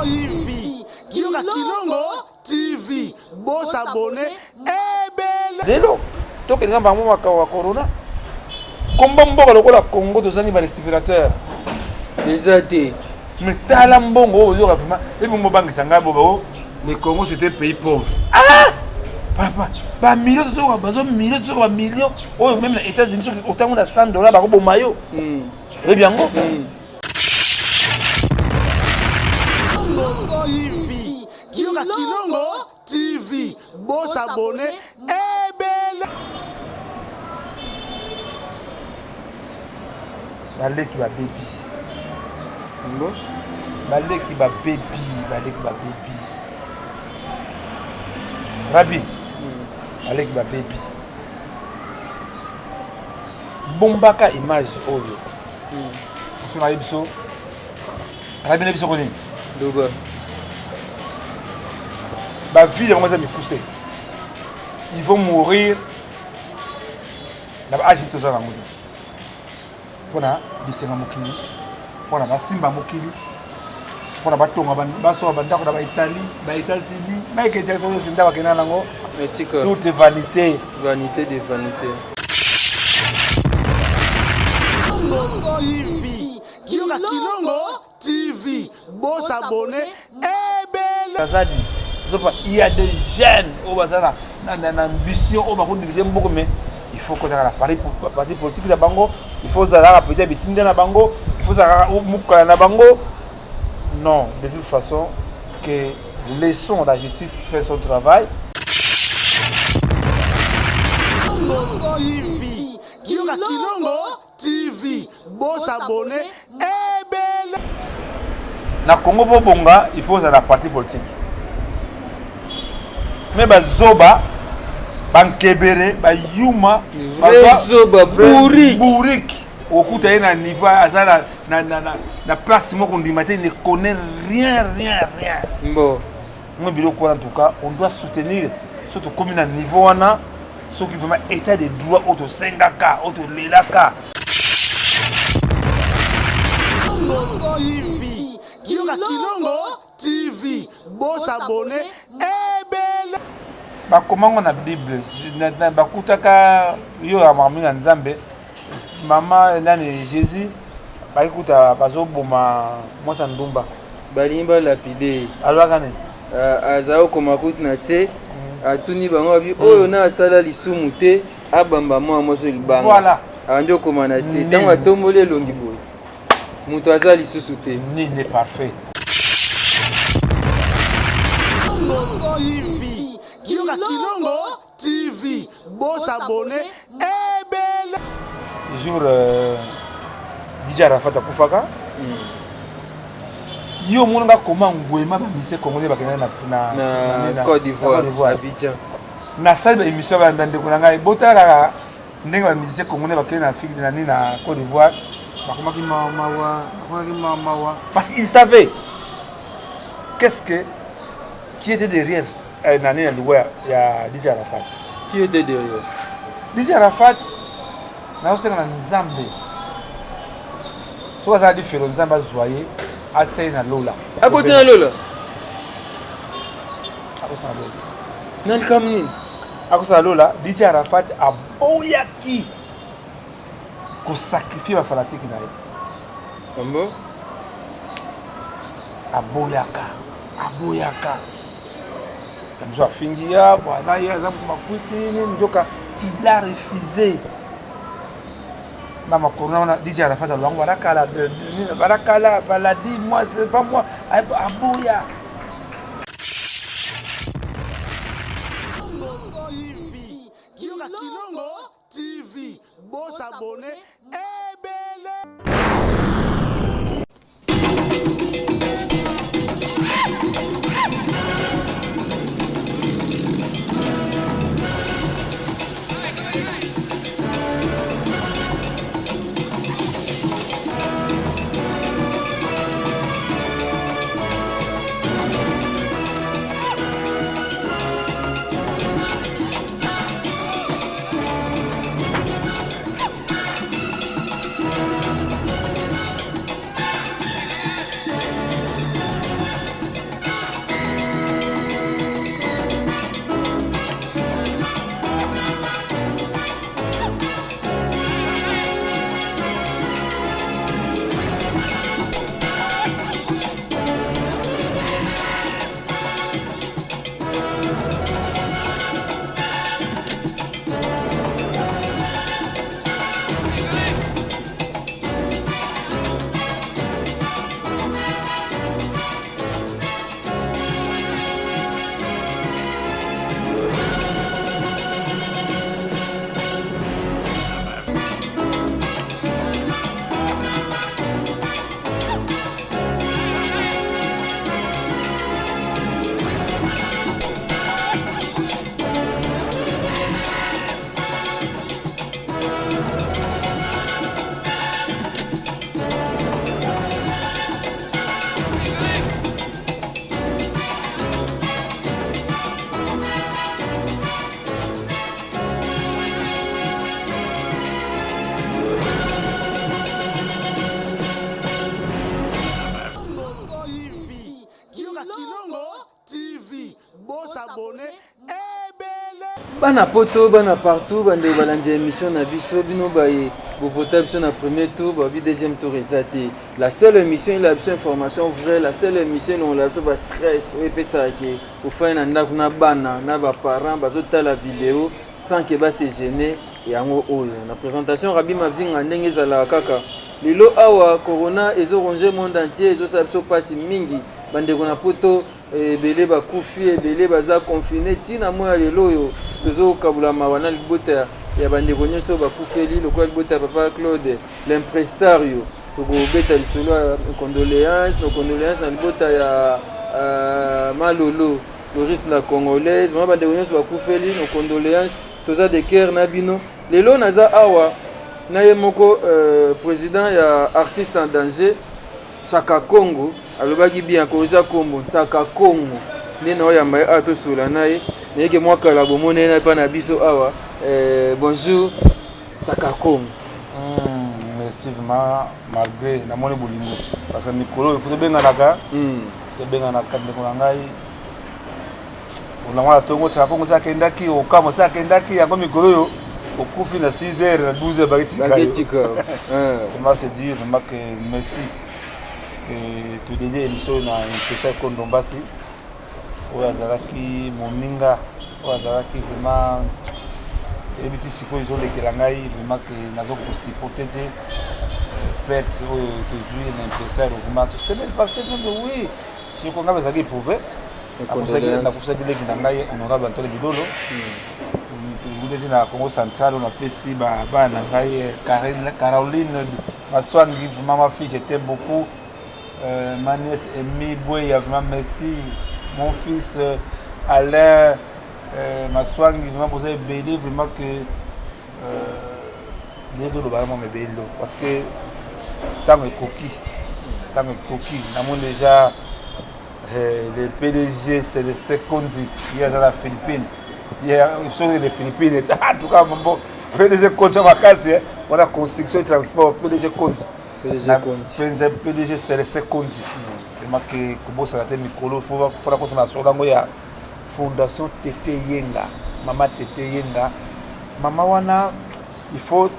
TV Yoka Kilongo TV bo s'abonner ebele. Lelo tokende nzambe yango makambo ya corona komba mboka lokola Congo tozangi ba respirateurs eza te. Mais tala mbongo oyo ozoka vraiment ebi mobangisa ngai boba o le Congo c'était pays pauvre. Ah papa ba millions tozoka bazo millions tozoka ba millions oyo même na États-Unis soki otango na 100 dollars bakoboma yo. Oyebi yango? TV Yoka Kilongo TV bo s'abonner ebele. Baleki babebi ngo baleki babebi baleki babebi rabi baleki babebi bombaka image oyo oso nayebi biso rabi na biso konini Loba. Bavie yango eza mikuse, ils vont mourir na baage toza nango te mpona bisenga mokili, mpona basimba mokili, mpona batonga basoba bandako na baitalie, baétats-unis. Michael Jackson oyo ndako akenda nango. Mais tika. Toute vanité. Vanité de vanité. TV Yoka Kilongo TV bo s'abonner ebele. Kazadi zopa, il y a des jeunes oyo baza na ambition oyo bakodirige mboka, mais il faut kozala na parti politique na bango, il faut ozala kaka petit bitinda na bango, il faut ozala kaka mokala na bango. Non, de toute façon que laissons la justice faire son travail. TV Yoka Kilongo TV bo s'abonner ebele. Na Congo bobonga, il faut ozala na parti politique, mais bazoba, bankebere, bayuma. Vrai zoba, bourrique. Bourrique, okuta ye na niveau aza na place moko ndima te, il ne connaît rien, rien, rien. Mbo. Moi biloko wana, en tout cas on doit soutenir. So tokomi na niveau wana, soki vraiment état de droit oyo tosengaka, oyo tolelaka. TV Yoka Kilongo TV bo s'abonner ebele. Bakomango na Bible, bakutaka yo ya makambo ya Nzambe. Mama nani, Jésus bakikuta bazoboma mwasi ya ndumba. Balingi balapide. Alobaka nini? Azala kokoma kutu na se, atuni bango abi oyo na asala lisumu te abamba mwana mwasi oyo libanga. Abandi okoma na se, ntango atomboli elongi boye, moto aza lisusu te. Nul n'est parfait. TV Yoka Kilongo TV bo s'abonner ebele. Jour DJ Arafat akufaka, yo omonaka koma ngwema bamusiciens congolais bakendaki na Côte d'Ivoire, Abidjan. Nasali baémission, bandeko na ngai, botala kaka ndenge bamusiciens congolais bakende na Afrique na nini, na Côte d'Ivoire, bakomaki mawa, bakomaki mawa, parce qu'il savait qu'est-ce que qui était derrière na nini, na liwa ya DJ Arafat. Qui était derrière? DJ Arafat, nazosenga na Nzambe, soki azala lifelo, Nzambe azwa ye, atia ye na lola. Akoti na lola. Akosala lola. Na likambo nini? Akosala lola. DJ Arafat aboyaki kosacrifier bafanatiques na ye. Ambo. Aboyaka, aboyaka. Ya biso afingi ya bwana, ye aza makwiti nini, nzoka il a refusé na makorona wana. DJ Arafat alwango barakala, barakala baladi, moi c'est pas moi, aboya. TV Yoka Kilongo TV bo s'abonner ebele. Bo s'abonner ebele. Bana poto, bana partout, bandeko balandi ya émission na biso, bino baye bovota biso na premier tour, babi deuxième tour eza te. La seule émission ela biso information vraie, la seule émission elongola biso ba stress oyo epesaka ke ofandi na ndako na bana na ba parents bazotala video sans ke ba se gêner. Yango oyo na présentation Rabi Mavinga, ndenge ezalaka kaka lelo awa, corona ezo ronger monde entier, ezosala biso mpasi mingi. Bandeko na poto ebele bakufi, ebele baza confine. Ntina moi ya lelo oyo tozokabula mawa na libota ya bandeko nyonso bakufeli, lokola libota ya papa Claude l'impresario. Tokobeta lisolo ya condoléance, nos condoléances na libota ya Malolo Loris la Congolaise. Mama, bandeko nyonso bakufeli, nos condoléances, toza de cœur na bino. Lelo naza awa na ye moko président ya Artiste en Danger, Chaka Congo. Alobaki bien, akoza kombo Ntsaka Congo nde na oyamba ye awa, tosola na ye. Nayeke mwa kala bomoni ye na epa na biso awa. Bonjour Ntsaka Congo. Merci vraiment, malgré namoni bolingo, parce que mikolo oyo faut tobenganaka, tobenganaka. Ndeko na ngai olangwa na tongo, Tsaka Kongo se akendaki, okamo se akendaki yango. Mikolo oyo okufi na 6 heures, na 12 heures baketika. Baketika. Vraiment, c'est dire vraiment que merci que todédier émission na impresa Kondombasi, oyo azalaki moninga, oyo azalaki vraiment, eyebi ti sikoyo ezolekela ngai vraiment ke nazokosupporter te perte oyo tozwi na impresario. Vraiment, semaine passée même, oui, siko ngai bazalaki éprouvé, nakufisaki leki na ngai honorable Antoine Bilolo. Tozwi na Congo Central oyo, napesi bana na ngai Caroline Maswangi, vraiment ma fille, je t'aime beaucoup, ma nièce Amy Bouya, vraiment merci, mon fils Alain Maswangi, vraiment boza ebele, vraiment que nde tolobaka mwa ebele lo, parce que ntango ekoki, ntango ekoki. Namoni déjà le PDG Célestin Konzi, ye aza na Philippine, soki les Philippines, en tout cas bon, PDG Konzi makasi wana, construction et transport, PDG Konzi. PDG. PDG Célestin Konzi, vraiment ke kobosana te. Mikolo fona kosana na solo yango ya Fondation Tete Yenga, mama Tete Yenga, mama wana, il faut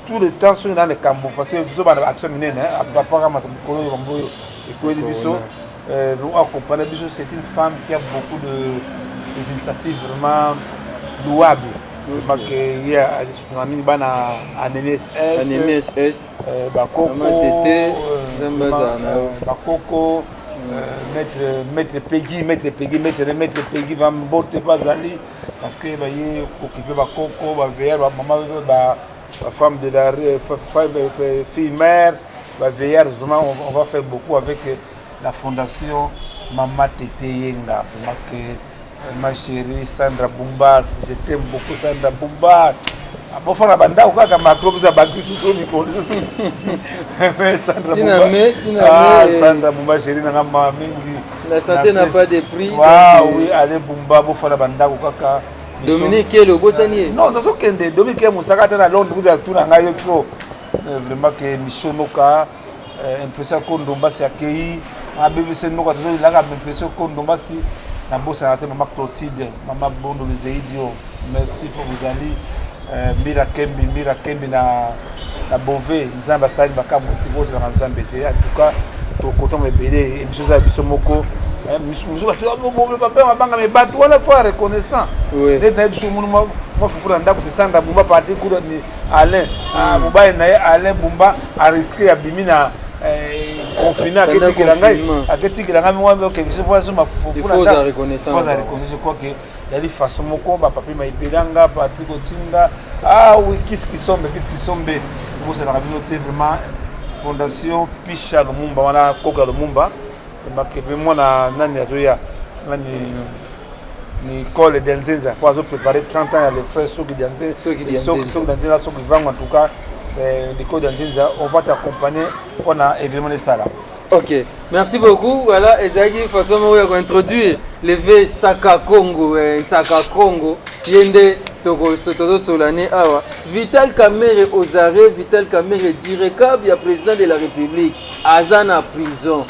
tout le temps soki na likambo, parce que tozobanda action minene apapaka mikolo oyo, bango oyo ekweli biso, accompagner biso. C'est une femme qui a beaucoup de des initiatives vraiment louables, vraiment que ye alisoutenir mingi bana Anémie SS. Anémie SS. Bakoko. Tete, Nzambe azala na yo. Bakoko, maître Peggy, maître Peggy, maître Peggy vambote mpe azali, parce que baye kokipe bakoko, bavieillards, bamama, bafemme de la fille mère, bavieillards. Vraiment, on va faire beaucoup avec la fondation Mama Tete Yenga. Vraiment que ma chérie Sandra Bumba, je t'aime beaucoup Sandra Bumba, bofana bandako kaka macro biso abakisi susu mikolo lisusu. Sandra Bumba, chérie nanga, mama mingi. La santé n'a pas de prix. Wow, oui, allez Bumba, bofana bandako kaka. Dominique Kelo, obosani ye? Non, nazokende Dominique Kelo mosaka ata na Londres kuta tuna ngai yo trop. Vraiment ke mission noka impression Kondombasi akei abebisi noka, tozolelaka impression Kondombasi. Nabosana te mama Clotilde, mama Bondo Luzeidio, merci mpo bozali. Mira Kembi, Mira Kembi na Bove, Nzambe asali makambo esika ozalaka Nzambe te. En tout cas tokotonga ebele, émission eza ya biso moko. Mosusu bato babanga me bato wana faut reconnaissant nde nayebi biso munu mwa fufu na ndako. C'est Sandra Bumba parti kuda ni Alain, mobali na ye Alain Bumba arisquer, abimi na confiné, aketikela ngai, aketikela ngai mwa quelque chose po azoma fufu na ndako. Reconnaissant, je crois que yali façon moko bapapi maibelanga Patrik Otinga, ah oui, kis kisombe, kis kisombe, bosalaka bino te. Vraiment, fondation Pisha Lumumba wana, koka Lumumba makepe mwana nani azoya nani, Nicole Dianzenza, po azo préparer 30 ans ya le frère Soki Dianzenza, Soki Dianzenza, Soki Vango. En tout cas Nicole Dianzenza, on va t'accompagner mpona événement esala. Ok, merci beaucoup. Voilà, ezalaki façon moko ya kointroduire leve Chaka Congo, Ntsaka Congo. Ye nde tozosola ne awa. Vital Kamerhe Ozare, Vital Kamerhe, dircab ya président de la République, aza na prison.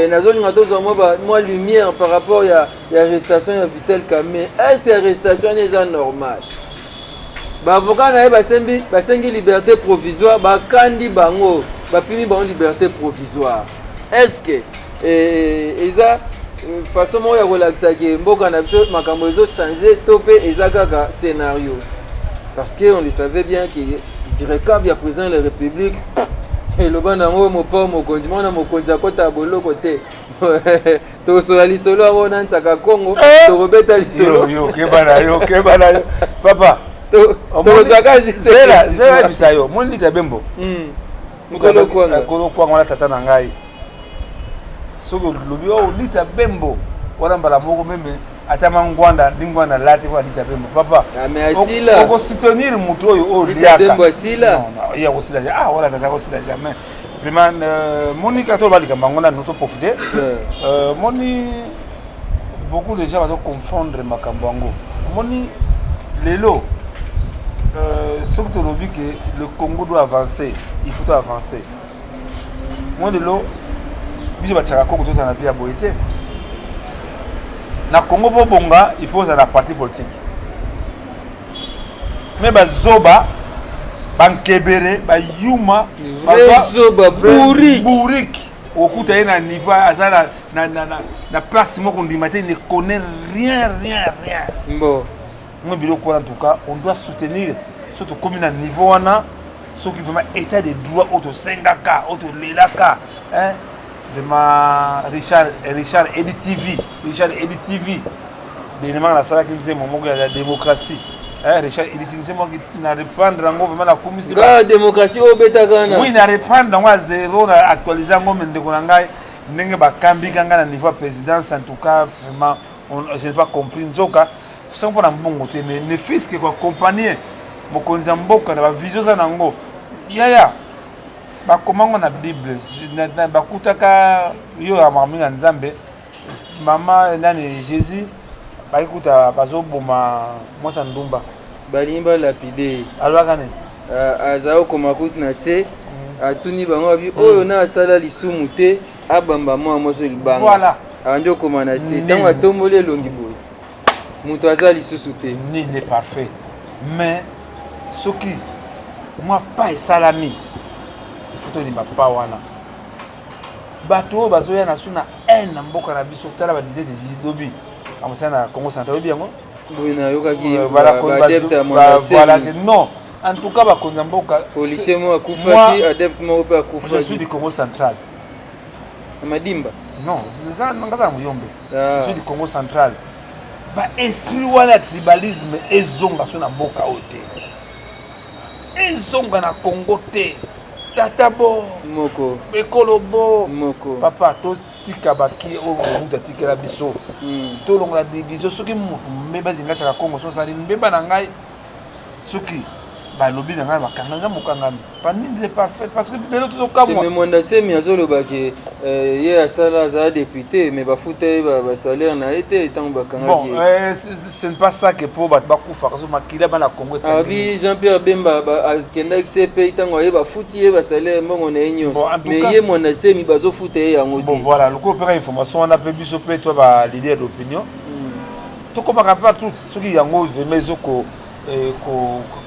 Nazolinga tozwa mwa lumière par rapport ya arrestation ya Vital Kamerhe. Est-ce arrestation wana eza normal? Baavocat na ye basengi liberté provisoire, bakandi bango, bapimi bango liberté provisoire. Est ce que eza façon moko ya kolakisa ke mboka na biso makambo ezochange, to mpe eza kaka scénario? Parce que on le savait bien que dircab ya président de la République eloba nango mopao mokonzi, mwana mokonzi akɔta boloko te. Tokosola lisolo yango na Ntsaka Kongo, tokobeta lisolo. Yo keba na yo, keba na yo, papa. Tokozwaka. Juste yo moni Lita Bembo. Nkolo Kwanga. Nkolo Kwanga wana, tata na ngai. Soki olobi o Lita Bembo wana, mbala moko même ata mangwanda ndingwanda lati mpona Lita Bembo, papa. Mais asila. Okosoutenir moto oyo oyo. Lita Bembo asila. Ye akosila? Ah, wala tata akosila jamais. Vraiment, moni kaka to balikambo yango nanu toprofite. Moni, beaucoup de gens bazoconfondre makambo yango. Moni lelo, soki tolobi ke le Congo doit avancer, il faut to avancer. Moi lelo, biso batiaka Kongo, tozala na vie ya boye te. Na Congo mpo bonga, il faut ozala na parti politique. Mais bazoba, bankebere, bayuma. Zoba, bourrique. Bourrique, okuta ye na niveau aza na place moko, ndima te, ne connaît rien, rien, rien. Bon. Moi biloko wana, en tout cas on doit soutenir. So tokomi na niveau wana, soki vraiment état de droit oyo tosengaka, oyo tolelaka, vraiment. Richard, Richard Edi TV, Richard Edi TV, dernièrement nasalaki nzembo moko ya démocratie. Richard Edi TV, nzembo na reprendre yango, vraiment nakumisi. Nga démocratie oyo obetaka na Oui, na reprendre yango ya zéro, na actualiser yango. Mais ndeko na ngai, ndenge bakambika ngai na niveau ya présidence, en tout cas vraiment je n'ai pas compris. Nzoka soki mpona mbongo te, mais ne fût-ce que koaccompagner mokonzi ya mboka na bavision oza nango, yaya. Bakomango na Bible, bakutaka yo ya makambo ya Nzambe. Mama nani, Jésus, bakikuta bazoboma mwasi ya ndumba. Balingi balapide. Alobaka nini? Azala kokoma kutu na se, atuni bango, abi oyo na asala lisumu te abamba mwana mwasi libanga. Abandi okoma na se, ntango atomboli elongi boye, moto aza lisusu te. Nini est parfait, mais soki mwa pa esalami, il faut tondima pa wana. Bato oyo bazoya na su na haine na mboka na biso, tala badide lobi amosala na Congo Central, oyebi yango. Boye nayokaki. Baadepte. Non, en tout cas bakonzi ya mboka. Policier moko akufaki, adepte moko mpe akufaki. Je suis du Congo Central. Madimba. Non, nga za Muyombe. Je suis du Congo Central. Baesprit wana ya tribalisme ezonga so na mboka oyo te, ezonga na Congo te. Tata bo moko. Ekolo bo moko. Papa, totika baki oyo mobutu atikela biso. Tolongola division. Soki motu mbeba ezinga tiaka Congo, so osali mbeba na ngai, soki balobi na ngai bakanga nga, mokangami panini parfait, parce que lelo tozokamwa. Mais Mwanda Semi azoloba ke ye asala, azala député, mais bafuta ye basalaire na ye te ntango bakangaki. Bon, ce n'est pas ça que po bato bakufaka so makili bana Congo. Abi Jean Pierre Bemba akendaki CPI, ntango aye bafuti ye basalaire, mbongo na ye nyonso, mais ye Mwanda Semi bazofuta ye yango te. Bon, voilà, lokola opeka information wana mpe biso mpe to baleader d'opinion tokomaka mpe tout. Soki yango vraiment ezoko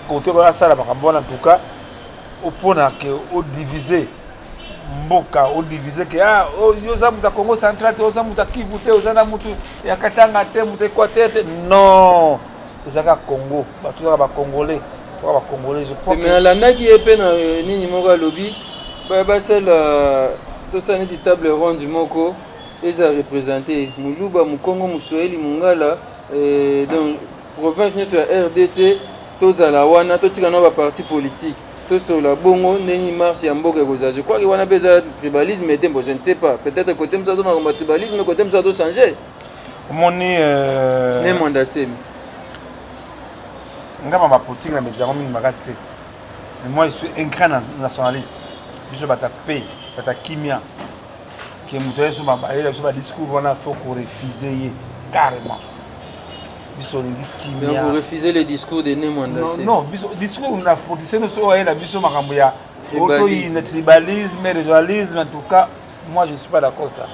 kote asala makambo wana, en tout cas mpona ke odivise mboka, odivise ke ah, yo oza moto ya Congo Central te, oza moto ya Kivu te, oza na motu ya Katanga te, moto ya Équateur te. Non, tozalaka Congo, bato tozalaka bacongolais, toka bacongolais, je crois. Mais alandaki ye mpe na nini moko, alobi basala, tosala neti table ronde moko eza représente Moluba, Mokongo, Moswahili, Mongala, donc province nyonso ya RDC tozala wana, totika na baparti politique, tosola bongo ndenge marche ya mboka ekozala. Je crois que wana mpe eza tribalisme te. Bon, je ne sais pas, peut-être côté mosusu azomakambo ya tribalisme, côté mosusu azochange. Omoni, Ne Mwanda Semi. Nga ma bapolitique na medi yango mingi makasi te, mais moi je suis un grand nationaliste. Biso bata pe bata kimia, ke moto aye so bayela biso badiscours wana, faut korefuse ye carrément. Biso olingi kimia. Vous refusez le discours de Ne Mwanda Semi? Non, biso discours na politicien nyonso oyo ayela biso makambo ya otoyina tribalisme, régionalisme, en tout cas. Moi, je ne suis pas d'accord ça.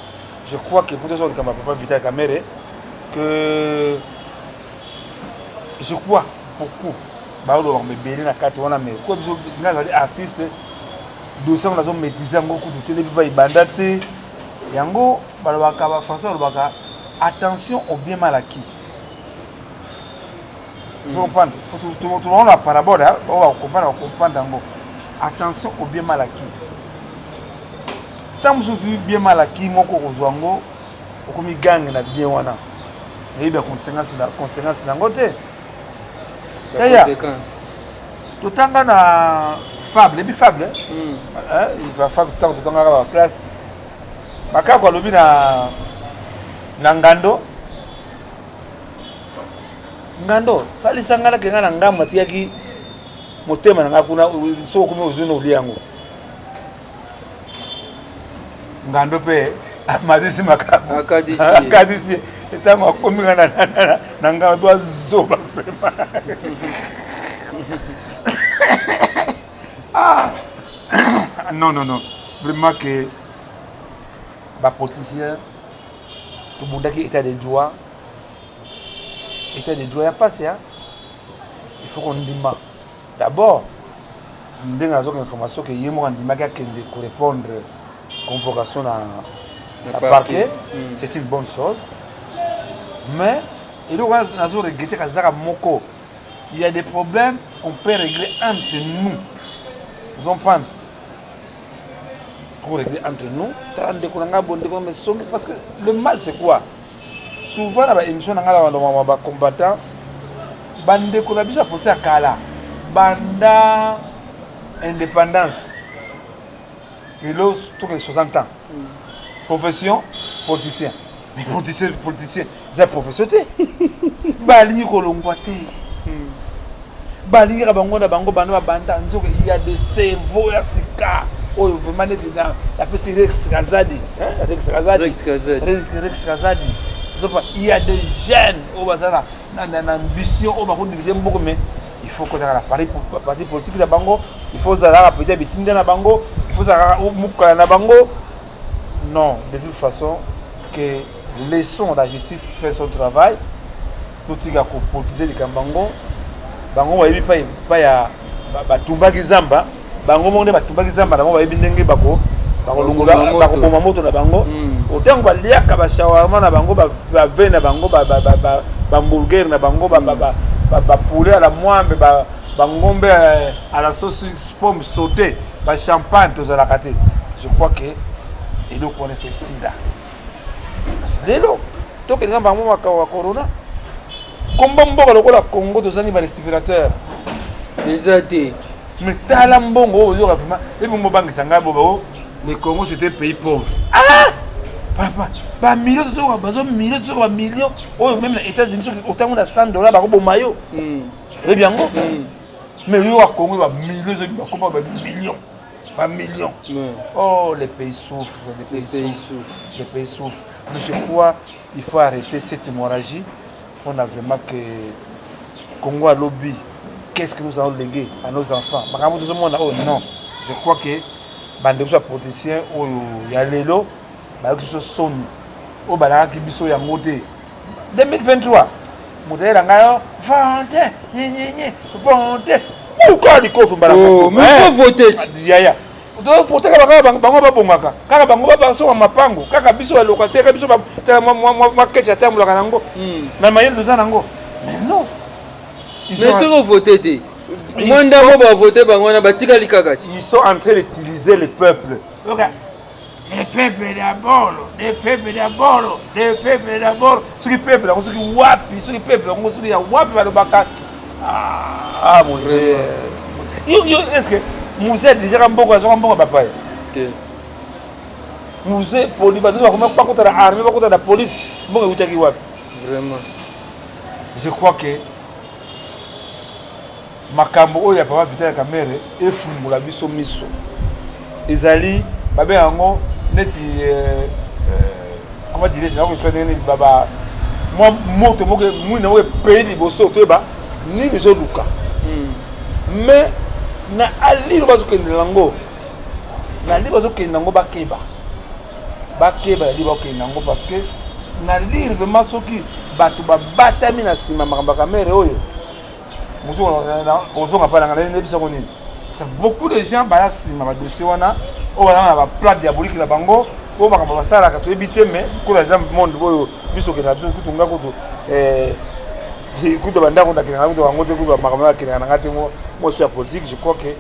Je crois que pour tout comme papa Vital Kamerhe, que je crois beaucoup baoloba mebele na kati wana, mais ko biso nga azali artiste, dossier yango nazo maîtriser yango kutu te, ndebi baibanda te. Yango balobaka, bafrançais balobaka: attention au bien mal acquis. Ozo comprendre? Tolongo na parabole oyo bakocomprendre, bakocomprendre yango. Attention au bien mal acquis. Ntango mosusu bien mal acquis moko, okozwa yango, okomi gange na bien wana, nayebi ya conséquence na yango te. Totanga na fable, ebi fable, fable. Ntango totangaka baclasse, makako alobi na ngando: "Ngando, salisa ngai, nakende na ngambo, natikaki motema na ngai kuna. Soki okomi, ozwi na olia yango." Ngando mpe amadisi makambo, akadisi. Ntango akomi nga na ngambo, azoba vraiment. Ah non, non, non, vraiment que bapoliticien tobundaki état de droit, état de droit ya mpasi. Il faut kondima d'abord ndenge azoka information ke ye moko andimaki akende korépondre convocation na parquet. C'est une bonne chose, mais eloko wana nazo regretter kazaka moko: il y a des problèmes qu'on peut régler entre nous. Vous comprenez? Pour régler entre nous, tala ndeko na ngai, bo ndeko na songi, parce que le mal, c'est quoi? Souvent na baémission na ngai na bandoma bacombattant, bandeko na biso ya posi ya kala, banda indépendance lelo tokende 60 ans, profession politicien. Mais politicien, politicien eza profession te. Balingi kolongwa te, balingaka bango na bango banda babanda. Nzoka il y a de cerveau ya sika oyo vraiment neti napesi Rex Kazadi, Rex Kazadi, Rex Kazadi. Zopa, il y a des jeunes oyo baza na ambition oyo bakodiriger mboka, mais il faut kozala na parti politique na bango, il faut ozalaka peut-être bitinda na bango, il faut ozalaka mokala na bango. Non, de toute façon que laissons la justice faire son travail. Totika kopolitiser likambo yango. Bango bayebi pa ya batumbaki zamba, bango moko nde batumbaki zamba na bango, bayebi ndenge bakolongola, bakoboma moto na bango. Otango baliaka bashawarma na bango, bave na bango, bahamburger na bango, bapoulet à la mwambe, bangombe à la sauce pomme sauté, bachampagne, tozalaka te. Je crois que eloko wana efe esila, parce que lelo tokende bango makambo ya corona, komba mboka lokola Congo, tozangi barespirateur. Eza te. Mais tala mbongo oyo ozoka vraiment ebi mobangisa ngai bo. Le Congo, c'est un pays pauvre. Ah papa, bamillion tozoka, bazo million, tozoka bamillion oyo. Même na États-Unis, soki otango na 100 dollar, bakoboma yo. Oyebi yango? Mais yo ya Congo, bamillion ezoki, bakoma bamillion, bamillion. Oh, les pays souffrent, les pays souffrent, les pays souffrent. Mais je crois il faut arrêter cette hémorragie. On a vraiment que Congo alobi: qu'est-ce que nous allons léguer à nos enfants? Makambo tozomona oyo, non. Je crois que bandeko biso ya politicien oyo ya lelo bayoki biso soni oyo balakaki biso yango te. 2023, moto ayela ngai yo vote nyenyenye, vote uka likofi mbala. Oh, mais faut voter. Yaya, toteka kaka bango, babongaka kaka bango, basonga mapango kaka biso balocataire, biso maketi atambolaka nango na mayele toza nango, mais non. Mais soki ovote te, mwa ndambo bavote, bango wana batikali kaka ti. Ils sont en train d'utiliser le peuple. Ok. Le peuple d'abord, le peuple d'abord, le peuple d'abord. Soki peuple yango soki wapi, soki peuple yango soki ya wapi balobaka? Ah, Mzee, yo, est ce que Mzee adirigeaka mboka, azwaka mbongo bapaya? Te. Mzee poli, bato bakoma bakota na armée, bakota na police, mbongo eutaki wapi? Vraiment. Je crois que makambo oyo ya papa Vital Kamerhe efungola biso miso. Ezali babenga yango neti comment dirais-je, nakoexpliquer ndenge nini, baba mwa moto moko, mwina moko epei liboso, toyeba nini ezoluka. Mais na alilo bazokende yango, na alilo bazokende yango, bakeba. Bakeba yali bakokende yango, parce que na lire vraiment, soki bato babatami na nsima makambo ya Kamerhe oyo, mosusu ozonga mpa nanga nayebisako nini. Beaucoup de gens baya nsima badossier wana, oyo baza na baplan diabolique na bango, oyo makambo basalaka toyebi te. Mais kola eza monde oyo biso okenda, biso kutu nga kutu kutu bandako nakendaka kutu yango te, kutu makambo nakendaka na nga te. Moso ya politique, je crois que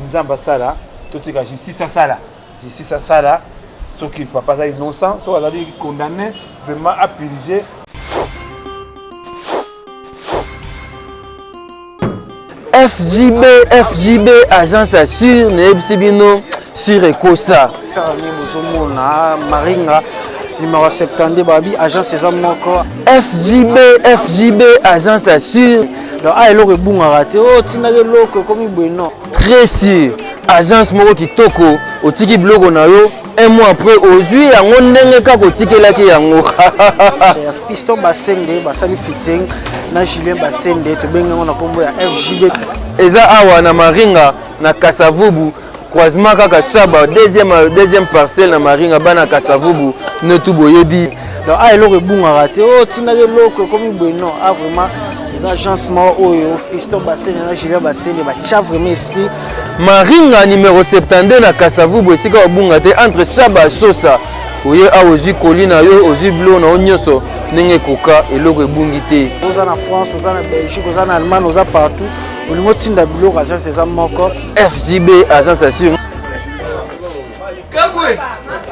Nzambe asala, totika justice asala, justice asala. Soki papa aza innocent, soki azali condamné, vraiment apurige. FJB, FJB, agence assure, nayebisi bino sur ekosa. Kaka nde bozomona Maringa numéro 72, babi agence eza moko. FJB, FJB, agence assure. Donc a eloko ebungaka te, oyo otindaki eloko ekomi boye, non. Très sûr, agence moko kitoko, otiki biloko na yo, un mois après ozwi yango ndenge kaka otikelaki yango. Fiston Basende basali featuring na Julien Basende, tobengi yango na nkombo ya FJB. Eza awa na Maringa, na Kasavubu, croisement kaka Shaba, deuxième parcelle na Maringa. Bana Kasavubu netu boyebi. Donc a eloko ebungaka te, oyo otindaki eloko ekomi boye, non. A vraiment eza agence moko oyo Fiston Basende na Julien Basende batya vraiment esprit. Maringa numéro 72 na Kasavubu, esika obunga te, entre Shaba Sosa. Oye awa, ozwi koli na yo, ozwi biloko na yo nyonso ndenge ekoka, eloko ebungi te. Oza na France, oza na Belgique, oza na Allemagne, oza partout, olingi otinda biloko, agence eza moko. FJB, agence assure. Kabwe,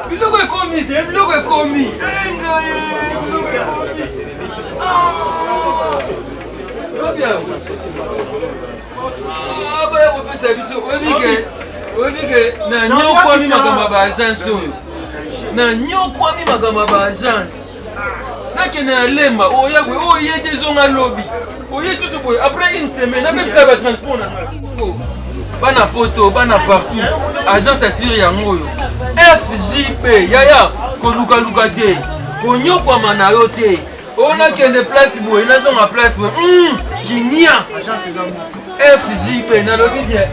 biloko ekomi te, biloko ekomi. Biloko ekomi. Baya kopesa biso, oyebi ke nanyokwami makambo ya baagence oyo, nanyokwami makambo ya baagence. Nakende na Lemba, oya boye, oyo ye te, ezonga lobi, oye susu boye après une semaine, napekisa batransport na ngai. Bana Poto, bana partout, agence asire yango oyo FJP. Yaya, kolukaluka te, konyokwama na yo te, oyo nakende place boye, nazonga place boye, kinia. FJP, nalobi bien,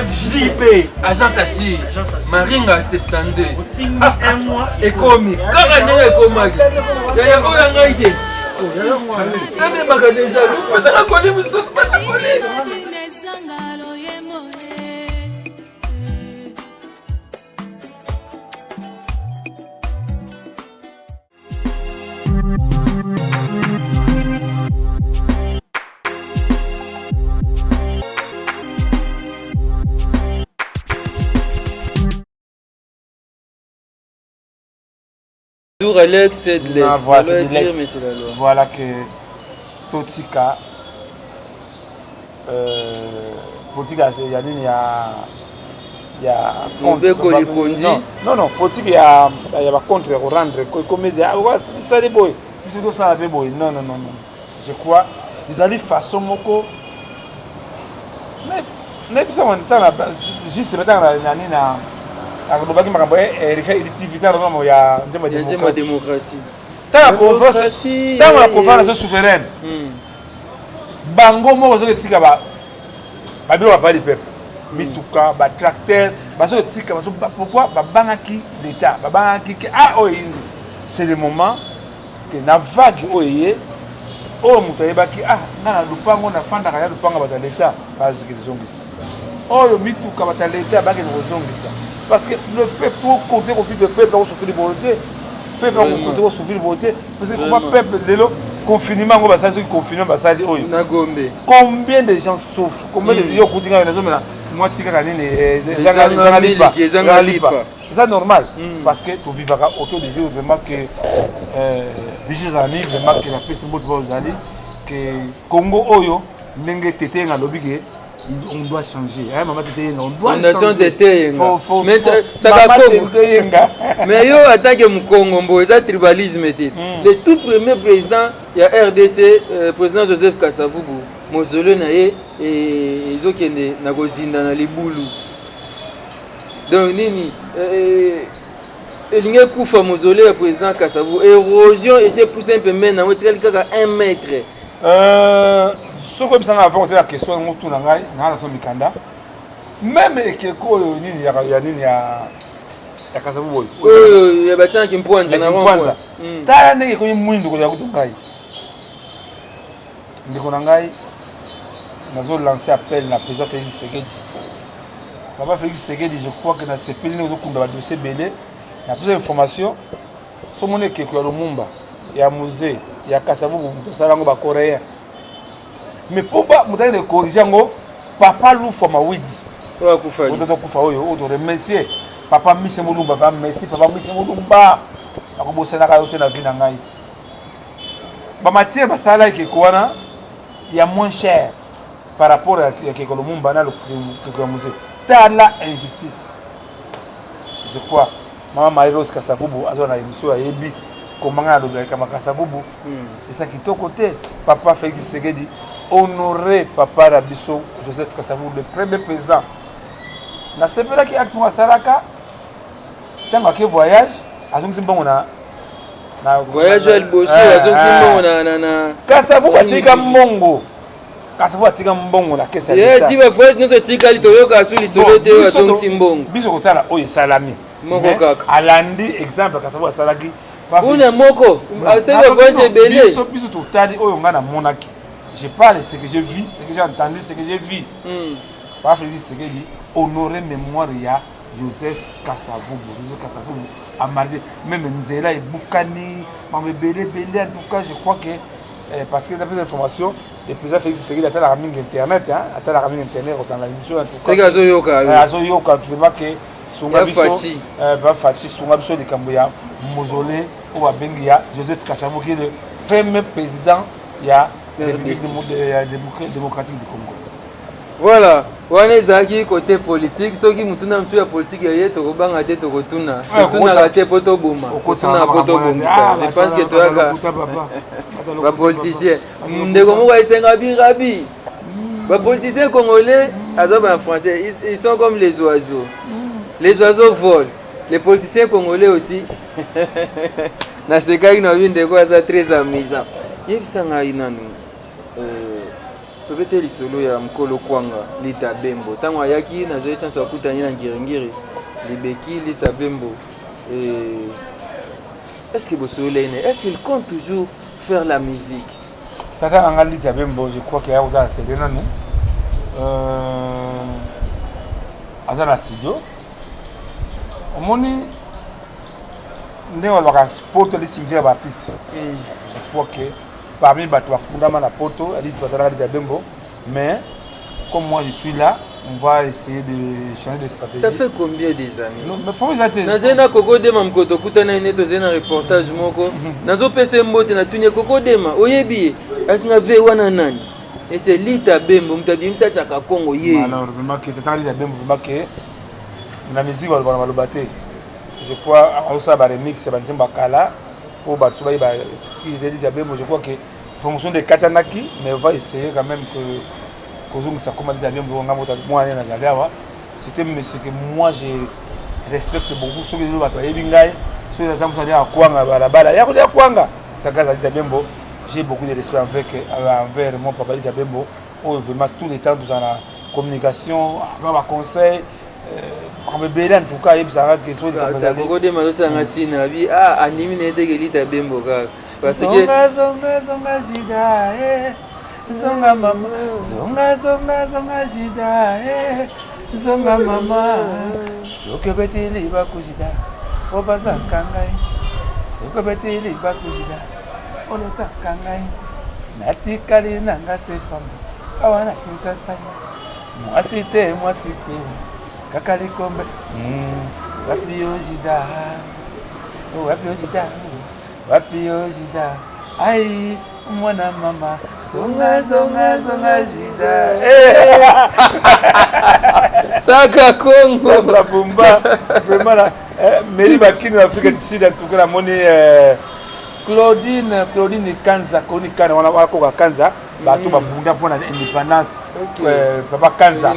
FJP, agence assure, Maringa 72, ekomi kaka ndenge ekomaki. Yaya, oyo ya ngai te, namemaka deja, bazala koli mosusu, baza koli. Tour Alex, c'est de l'ex. Ah, voilà, La loi c'est de l'ex. mais c'est la loi. Voilà que totika politique ya nini ya Mobeko likondi. Non, politique ya bacontre, ya korendre comédie, esali boye, biso tosala mpe boye. Non, non, non, non, je crois ezali façon moko nayebisa ntanga juste batanga na nini na alobaki makambo Richard Idi TV, ntango makambo ya nzembo ya démocratie, ntango ya conférence souveraine, bango moko bazoki etika babiloko bapali peuple, mituka, batracteur, bazoki etika. Pourquoi babangaki l'état? Babangaki ke ah, oyo eyindi, c'est le moment ke na vague oyo eye, oyo moto ayebaki, ah, nga na lupango nafandaka ya lupango bato ya l'état bazokende kozongisa, oyo mituka bato ya l'état bakende kozongisa, parce que le peuple okote kovivre, peuple akosouffrir boye te, peuple akokote kosouffrir boye te. Parce que comment peuple lelo, confinement yango basali, soki confinement basali oyo na Gombe, combien de gens souffrent, combien de yo okuti ngai nazomela mwa tikaka nini, ezanga lipa, ezanga lipa. Eza normal, parce que tovivaka autour du jour. Vraiment que biso ezali, vraiment que napesi mbote oyo ozali ke Congo oyo, ndenge Tete Yenga alobi ke on doit changer, hein, maman Tete Yenga, on doit Fondation changer. Tete Yenga. Mais Tsaka Congo. Tete Yenga. Mais yo, attaque Mukongo mbo, eza tribalisme te. Le tout premier président ya RDC, président Joseph Kasavubu, mausolée na ye ezokende na kozinda na libulu. Donc nini elingi ekufa, mausolée ya président Kasavubu, érosion esi epuse pembeni nango, etikali kaka 1 mètre. Soki oyebisanga avant kotela question yango, tuna ngai, naa na so mikanda, même ekeko oyo nini ya nini ya Ya Kasavubu oyo ya batianaki mpwanza na mpwanza. Tala ndenge ekomi mwindu koleka kutu ngai. Ndeko na ngai, nazo lancer appel na président Félix Tshisekedi. Papa Félix Tshisekedi, je crois que nasepeli ndenge ozokunda badossier ebele. Napesa information, so omoni ekeko ya Lumumba, ya Mzee, ya Kasavubu, moto asala yango bacoréen, mais mpo moto akende corrige yango, papa Lufa Mawidi. Oyo akufaki. Oyo tokufa, oyo toremercier papa Michel Molumba. Pa merci, papa Michel Molumba, nakobosanaka yo te na vie na ngai. Bamatière basala ekeko wana ya moins cher par rapport ya ekeko Lumumba na ekeko ya Mzee. Tala injustice. Je crois mama Marie Rose Kasavubu azwa na émission, ayebi komanga nalobelaka Makasavubu. Eza kitoko te. Papa Félix Tshisekedi, honoré papa na biso Joseph Kasavubu, le premier président. Nasepelaki acte moko asalaka ntango ake voyage, azongisi mbongo na voyage ya liboso, azongisi mbongo na Kasavubu atika mbongo, Kasavubu atika mbongo na kese ya ti bavoyage nyonso etikali, toyoka su lisolo te oyo azongisi mbongo. Biso kotala oyo esalami. Moko kaka. Alandi exemple Kasavubu asalaki. Una moko asali bavoyage ebele. Biso totali oyo ngai namonaki. Je parle ce que j'ai vu, ce que j'ai entendu, ce que j'ai vu. Papa Félix Tshisekedi, honoré mémoire ya Joseph Kasavubu. Joseph Kasavubu amarqué même nzela ebukani, mambo ebele ebele. En tout cas, je crois que parce que d'après information, le président Félix Tshisekedi atalaka mingi internet, hein, atalaka mingi internet, kotanga émission en tout cas. Seke azoyoka. Azoyoka vraiment que sunga biso, bafaci sunga biso likambo ya mausolée oyo babengi ya Joseph Kasavubu, qui est le premier président ya République démocratique du Congo. Voilà, wana ezalaki côté politique. Soki motuna mosusu ya politique ya ye, tokobanga te, tokotuna. Totunaka te mpo toboma, totunaka mpo tobongisa. Je pense que toyaka bapoliticien. Ndeko moko aesenga birabi, bapoliticien congolais aza bana français, ils sont comme les oiseaux. Les oiseaux volent, les politiciens congolais aussi. Nasekaki na bi ndeko aza très amusant. Yebisa ngai nanu, tobete lisolo ya mokolo Kwanga Lita Bembo. Ntango ayaki, nazwi essence, akutani na Ngiringiri libeki Lita Bembo. Est ce que bosololai na, est ce qu'il compte toujours faire la musique? Tata na nga Lita Bembo, je crois que aya kotala tele nanu, aza na studio. Omoni ndenge balobaka poto ali cimetière ya baartiste. Je crois que parmi bato bakundama na poto, aliti batalaka Lita Bembo. Mais comme moi je suis là, on va essayer de changer de stratégie. Ça fait combien des années? Non, mais pour eza te. Nazali na Koko Dema, mokolo tokutana ye, tozali na reportage moko, nazopesa ye mbote, natuni ye: "Koko Dema, oyebi ye?" Asinga ve wana nani? Ese Lita Bembo, moto abimisa Chaka Kongo ye. Alors vraiment que tata Lita Bembo, vraiment que na musique baloba na baloba te. Je crois azosala baremix ya banzembo ya kala mpo bato bayeba Lita Bembo. Je crois que promotion de katanaki, mais on va essayer quand même que kozongisa koma Lita Bembo. Nga moto mwana nazali awa, c'était monsieur que moi je respecte beaucoup. Soki lelo bato bayebi ngai, soki aza moto aliaka kwanga balabala ya kolia kwanga, saka azali Lita Bembo. J'ai beaucoup de respect envers mon papa Lita Bembo, oyo vraiment tout le temps tozala na communication, baconseil, makambo ebele. En tout cas ayebisaka ke soki Koko Dema azosalanga sina abi andimi na ye teke Lita Bembo kaka parce que Zonga, zonga, zonga jida, eh. Zonga mama, zonga, zonga, zonga jida, eh. Zonga mama, soki obeti libaku jida, obazaka ngai. Soki obeti libaku jida, olotaka ngai. Natikali nanga se pamba awa na Kinshasa, mwasi te, mwasi te, kaka likombe. Wapi yo jida, wapi yo jida, wapi yo jida, ai mwana mama, zonga, zonga, zonga jida. Saka Kongo. Sandra Bumba, vraiment la Mary Bakini na Afrique du Sud. En tout cas namoni Claudine, Claudine Kanza, Claudine Kanza wana wakoka Kanza, bato babunda mpona indépendance. Papa Kanza,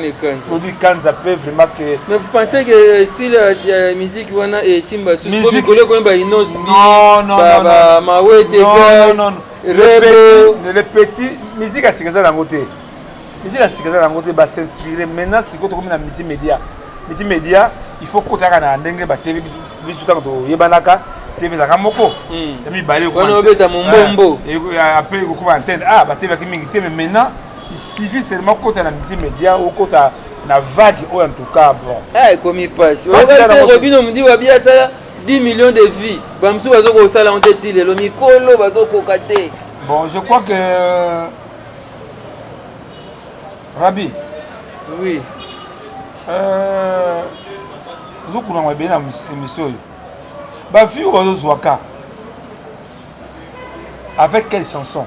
Claudine Kanza mpe vraiment que Mais vous pensez que style ya musique wana esimba susu po mikolo ekomi ba Innoss'B, Mawete? Non, Rebo. Le petit musique ya sika eza nango te, musique ya sika eza nango te. Basinspire maintenant, sikoyo tokomi na multimédia. Multimédia, il faut kotaka na ndenge ba TV biso ntango toyebanaka, TV ezalaka moko ya mibale. Wana obeta mombombo. Après ekokoma antenne ah ba TV yaki mingi te, mais maintenant il suffit seulement kota na multimédia, okota na vague oyo, en tout cas bon. Ah, ekomi mpasi. Robinho Mundibu abi asala 10 millions de vues, bamosusu bazokosala yango te ti lelo, mikolo bazokoka te. Bon, je crois que Rabi. Oui. Ozokunanga ebele na émission oyo, bavues oyo bazozwaka avec quelle chanson?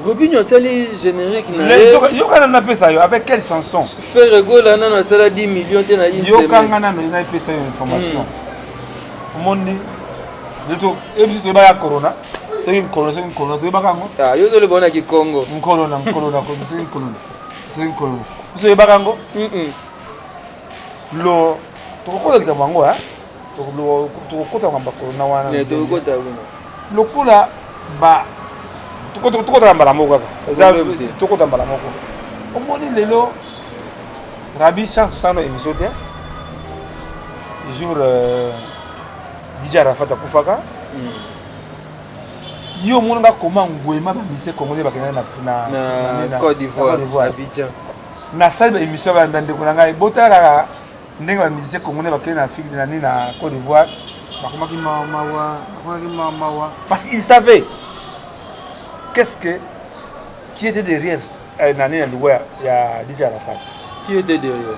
Robinho asali générique na ye. Yokana, napesa yo avec quelle chanson. Ferre Gola nano asala 10 millions te na une Yokanga nano, napesa yo information. Omoni ebiso toyebaka corona, soki corona, soki corona, toyebaka yango. Yo ozoloba wana kikongo. Nkolona, nkolona, soki nkolona, soki nkolona, biso toyebaka yango. Lo tokokota likambo yango, tokokota makambo ya corona wana. Tokokota kuna. Lokola ba tokota mbala moko kaka, eza tokota mbala moko. Omoni lelo, Rabi, chance tosala no émission te jour DJ Arafat akufaka. Yo omonaka koma ngwema bamusiciens congolais bakenda na Côte d'Ivoire, Abidjan. Nasali baémission, bandeko na ngai, botala kaka ndenge bamusiciens congolais bakende na Afrique nani, na Côte d'Ivoire, bakomaki mawa, bakomaki mawa, mawa, parce qu'il savait qu'est-ce que qui était derrière nani na liwa ya DJ Arafat. Qui était derrière?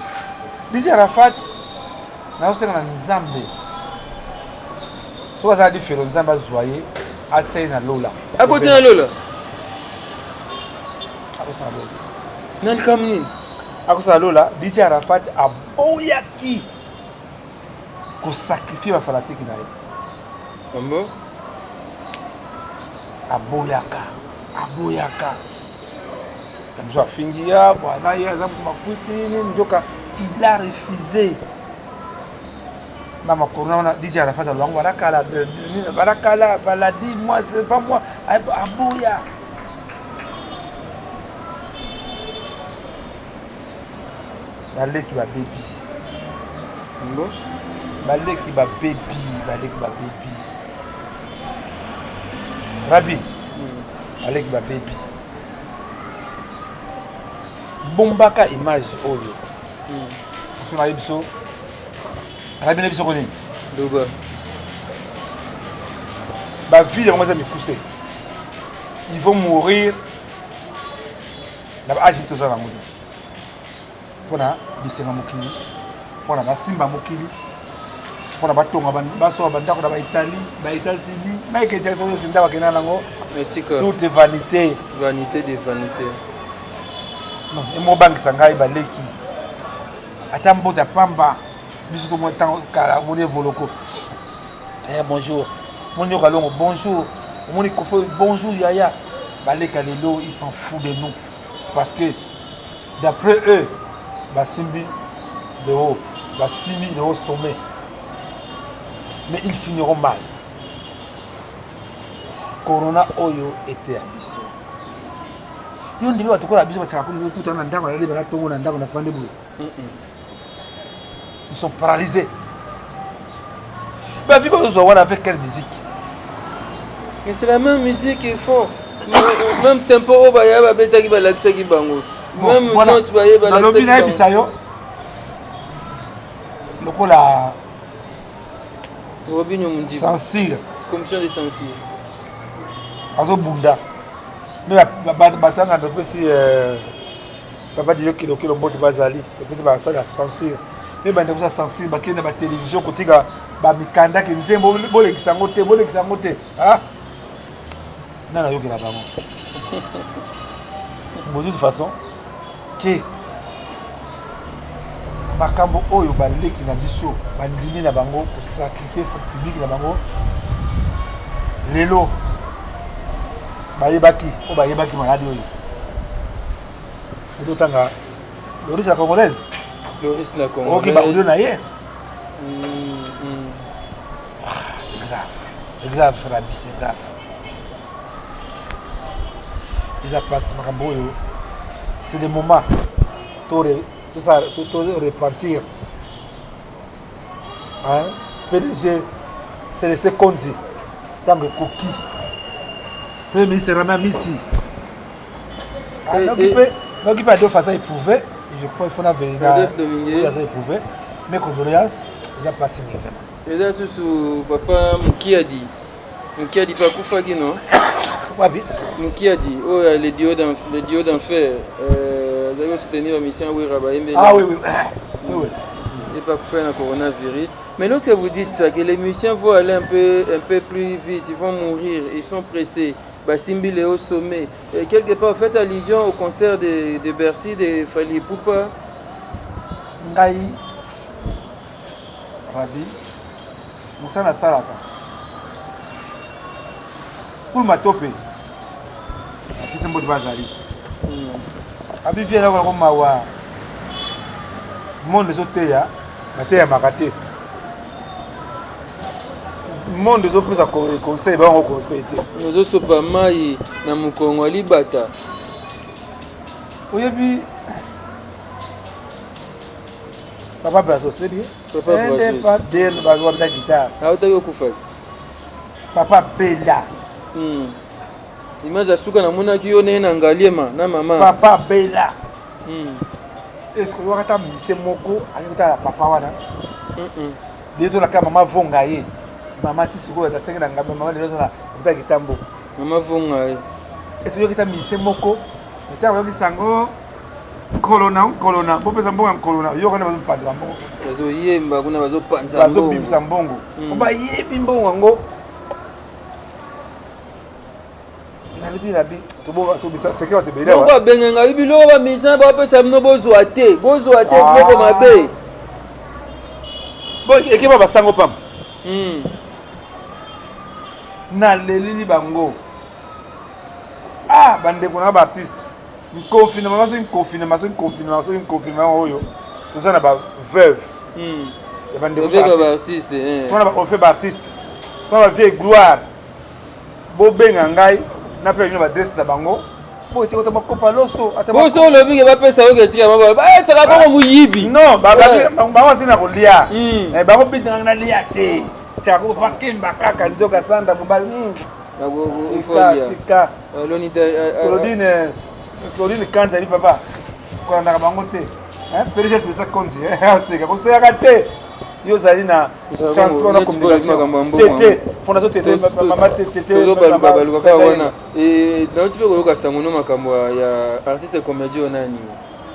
DJ Arafat, nazosenga na Nzambe, soki azala lifelo, Nzambe azwa ye, atia ye na lola. Akoti na lola. Akosala lola. Na likambo nini? Akosala lola. DJ Arafat aboyaki kosacrifier bafanatiques na ye. Ambo. Aboyaka, aboyaka. Biso afingi ya bwana, ye aza moto makwiti nini, nzoka il a refusé na makorona wana. DJ Arafat alwango barakala, barakala baladi, moi c'est pas moi, aboya. Baleki babebi. Mbo. Baleki babebi, baleki babebi, Rabi, baleki babebi. Bombaka image oyo so nayebi biso, Rabi, na biso konini. Loba. Bavies yango eza mikuse, ils vont mourir na baâge toza nango te, mpona bisenga mokili, mpona basimba mokili, mpona batonga, basoka bandako na baItalie, baÉtats-Unis. Michael Jackson oyo ndako akenda nango. Tout est vanité. Vanité de vanité. Non, emobangisa ngai, baleki ata mbota pamba. Biso tomoni ntango kala, omoni Evoloko, eh, bonjour, omoni Yoka Longo, bonjour, omoni Kofo, bonjour yaya. Baleka lelo, ils s'en fout de nous, parce que d'après eux basimbi le haut, basimbi le haut sommet, mais ils finiront mal. Corona oyo ete ya biso, yo ndimi bato kola biso batiaka kuta na ndako, nalali bana tongo na ndako, nafandi boye, ils sont paralysés. Bavues bazozwa wana avec quelle musique? Mais c'est la même musique qu'ils font, même tempo oyo baya babetaki, balakisaki bango même note baye. Nalobi, nayebisa yo lokola Robinho Mundibu. Censure. Commission de censure. Azobunda, me batanga, topesi papa Diyo Kilokilo mbote, bazali topesi basala censure, me bandeko sa censure bakende na batélévision kotika bamikandaki nzembo, bolekisa yango te, bolekisa yango te. Nani ayokela bango? Bon, de toute façon ke makambo oyo baleki na biso bandimi na bango kosacrifier public na bango lelo, bayebaki oyo bayebaki maladi oyo totanga Loris la Congolaise. Loris la Congolaise. Oki baaudio na ye. C'est grave, c'est grave, Rabi, c'est grave, eza place makambo oyo, c'est le moment. To repentir. Hein? PDG Célestin Konzi ntango ekoki. Premier ministre Rama Misi. Noki mpe Adolphe aza éprouvé, je crois il faut na Adolphe Dominguez aza éprouvé. Mes condoléances, eza pasi mingi vraiment. Eza susu papa Mukiadi. Mukiadi mpe akufaki no? Wapi? Mukiadi oyo ya le duo d'enfer azali kosoutenir bamission Wera bayembeli. Ah oui oui. Oui oui. Et pas akufaki na coronavirus. Mais lorsque vous dites ça, que les musiciens vont aller un peu plus vite, ils vont mourir, ils sont pressés. Basimbi les au sommet. Et quelque part, faites allusion au concert de Bercy, de Fally Ipupa. Ngai, Rabi, mosala nasalaka. Pour matope, apesa mbote bazali. Abi vie na ko mawa. Monde ezoteya, bateyamaka te. Monde ezopesa conseil, bango conseil te. Ozosopa mai na mokongo ya libata. Oyebi Papa Brazo, c'est bien. Papa Brazo. Deux bazo guitare. Autaki okufa. Papa Bella. Image ya suka namonaki yo ndenge na Ngaliema na mama. Papa Bella. Est-ce que wakata mise moko alingi kotala papa wana? Nde tolaka mama vonga ye. Mama ti sikoyo atiaki na ngambo, mama lelo aza na hôpital Kitambo. Mama vonga ye. Est-ce que oyokita mise moko? Ntango oyoki sango kolona kolona bopesa mbongo ya kolona yoka nde bazopanza mbongo. Bazoyemba kuna bazopanza mbongo. Bazobimisa mbongo. Bayebi mbongo yango. Nalobi na bi tobisa seke bato ebele awa. Moko abenga ngai biloko ba musicien bapesa bino bozwa te, bozwa te biloko mabe. Bon, ekeba basango pamba. Nalelili bango. Ah, bandeko na ba artiste. Confinement, soki confinement, soki confinement, soki confinement oyo toza na ba veuve. Ya bandeko ba artiste. Tona ba orphe ba artiste. Tona ba vieille gloire. Bobenga ngai na pe bino ba adresse na bango. Po etika ota bakopa loso, ata Boso olobi ke bapesa yo ke esika bango, ba etiaka bongo moyibi. Non, ba ba bango asi na kolia. Bango bita na lia te. Tiaka ko fa kemba kaka nzoka sanda mobali. Tika, tika. Claudine, Claudine Kanza dit papa. Kolandaka bango te. Hein, PDG c'est ça konzi, hein. Aseka, kosekaka te. Yo ozali na transport na communication. Te te, fondation te te, mama te te te. Tozobaluka baluka kaka wana. Et nauti mpe koyoka sango no makambo ya artiste comédien oyo nani?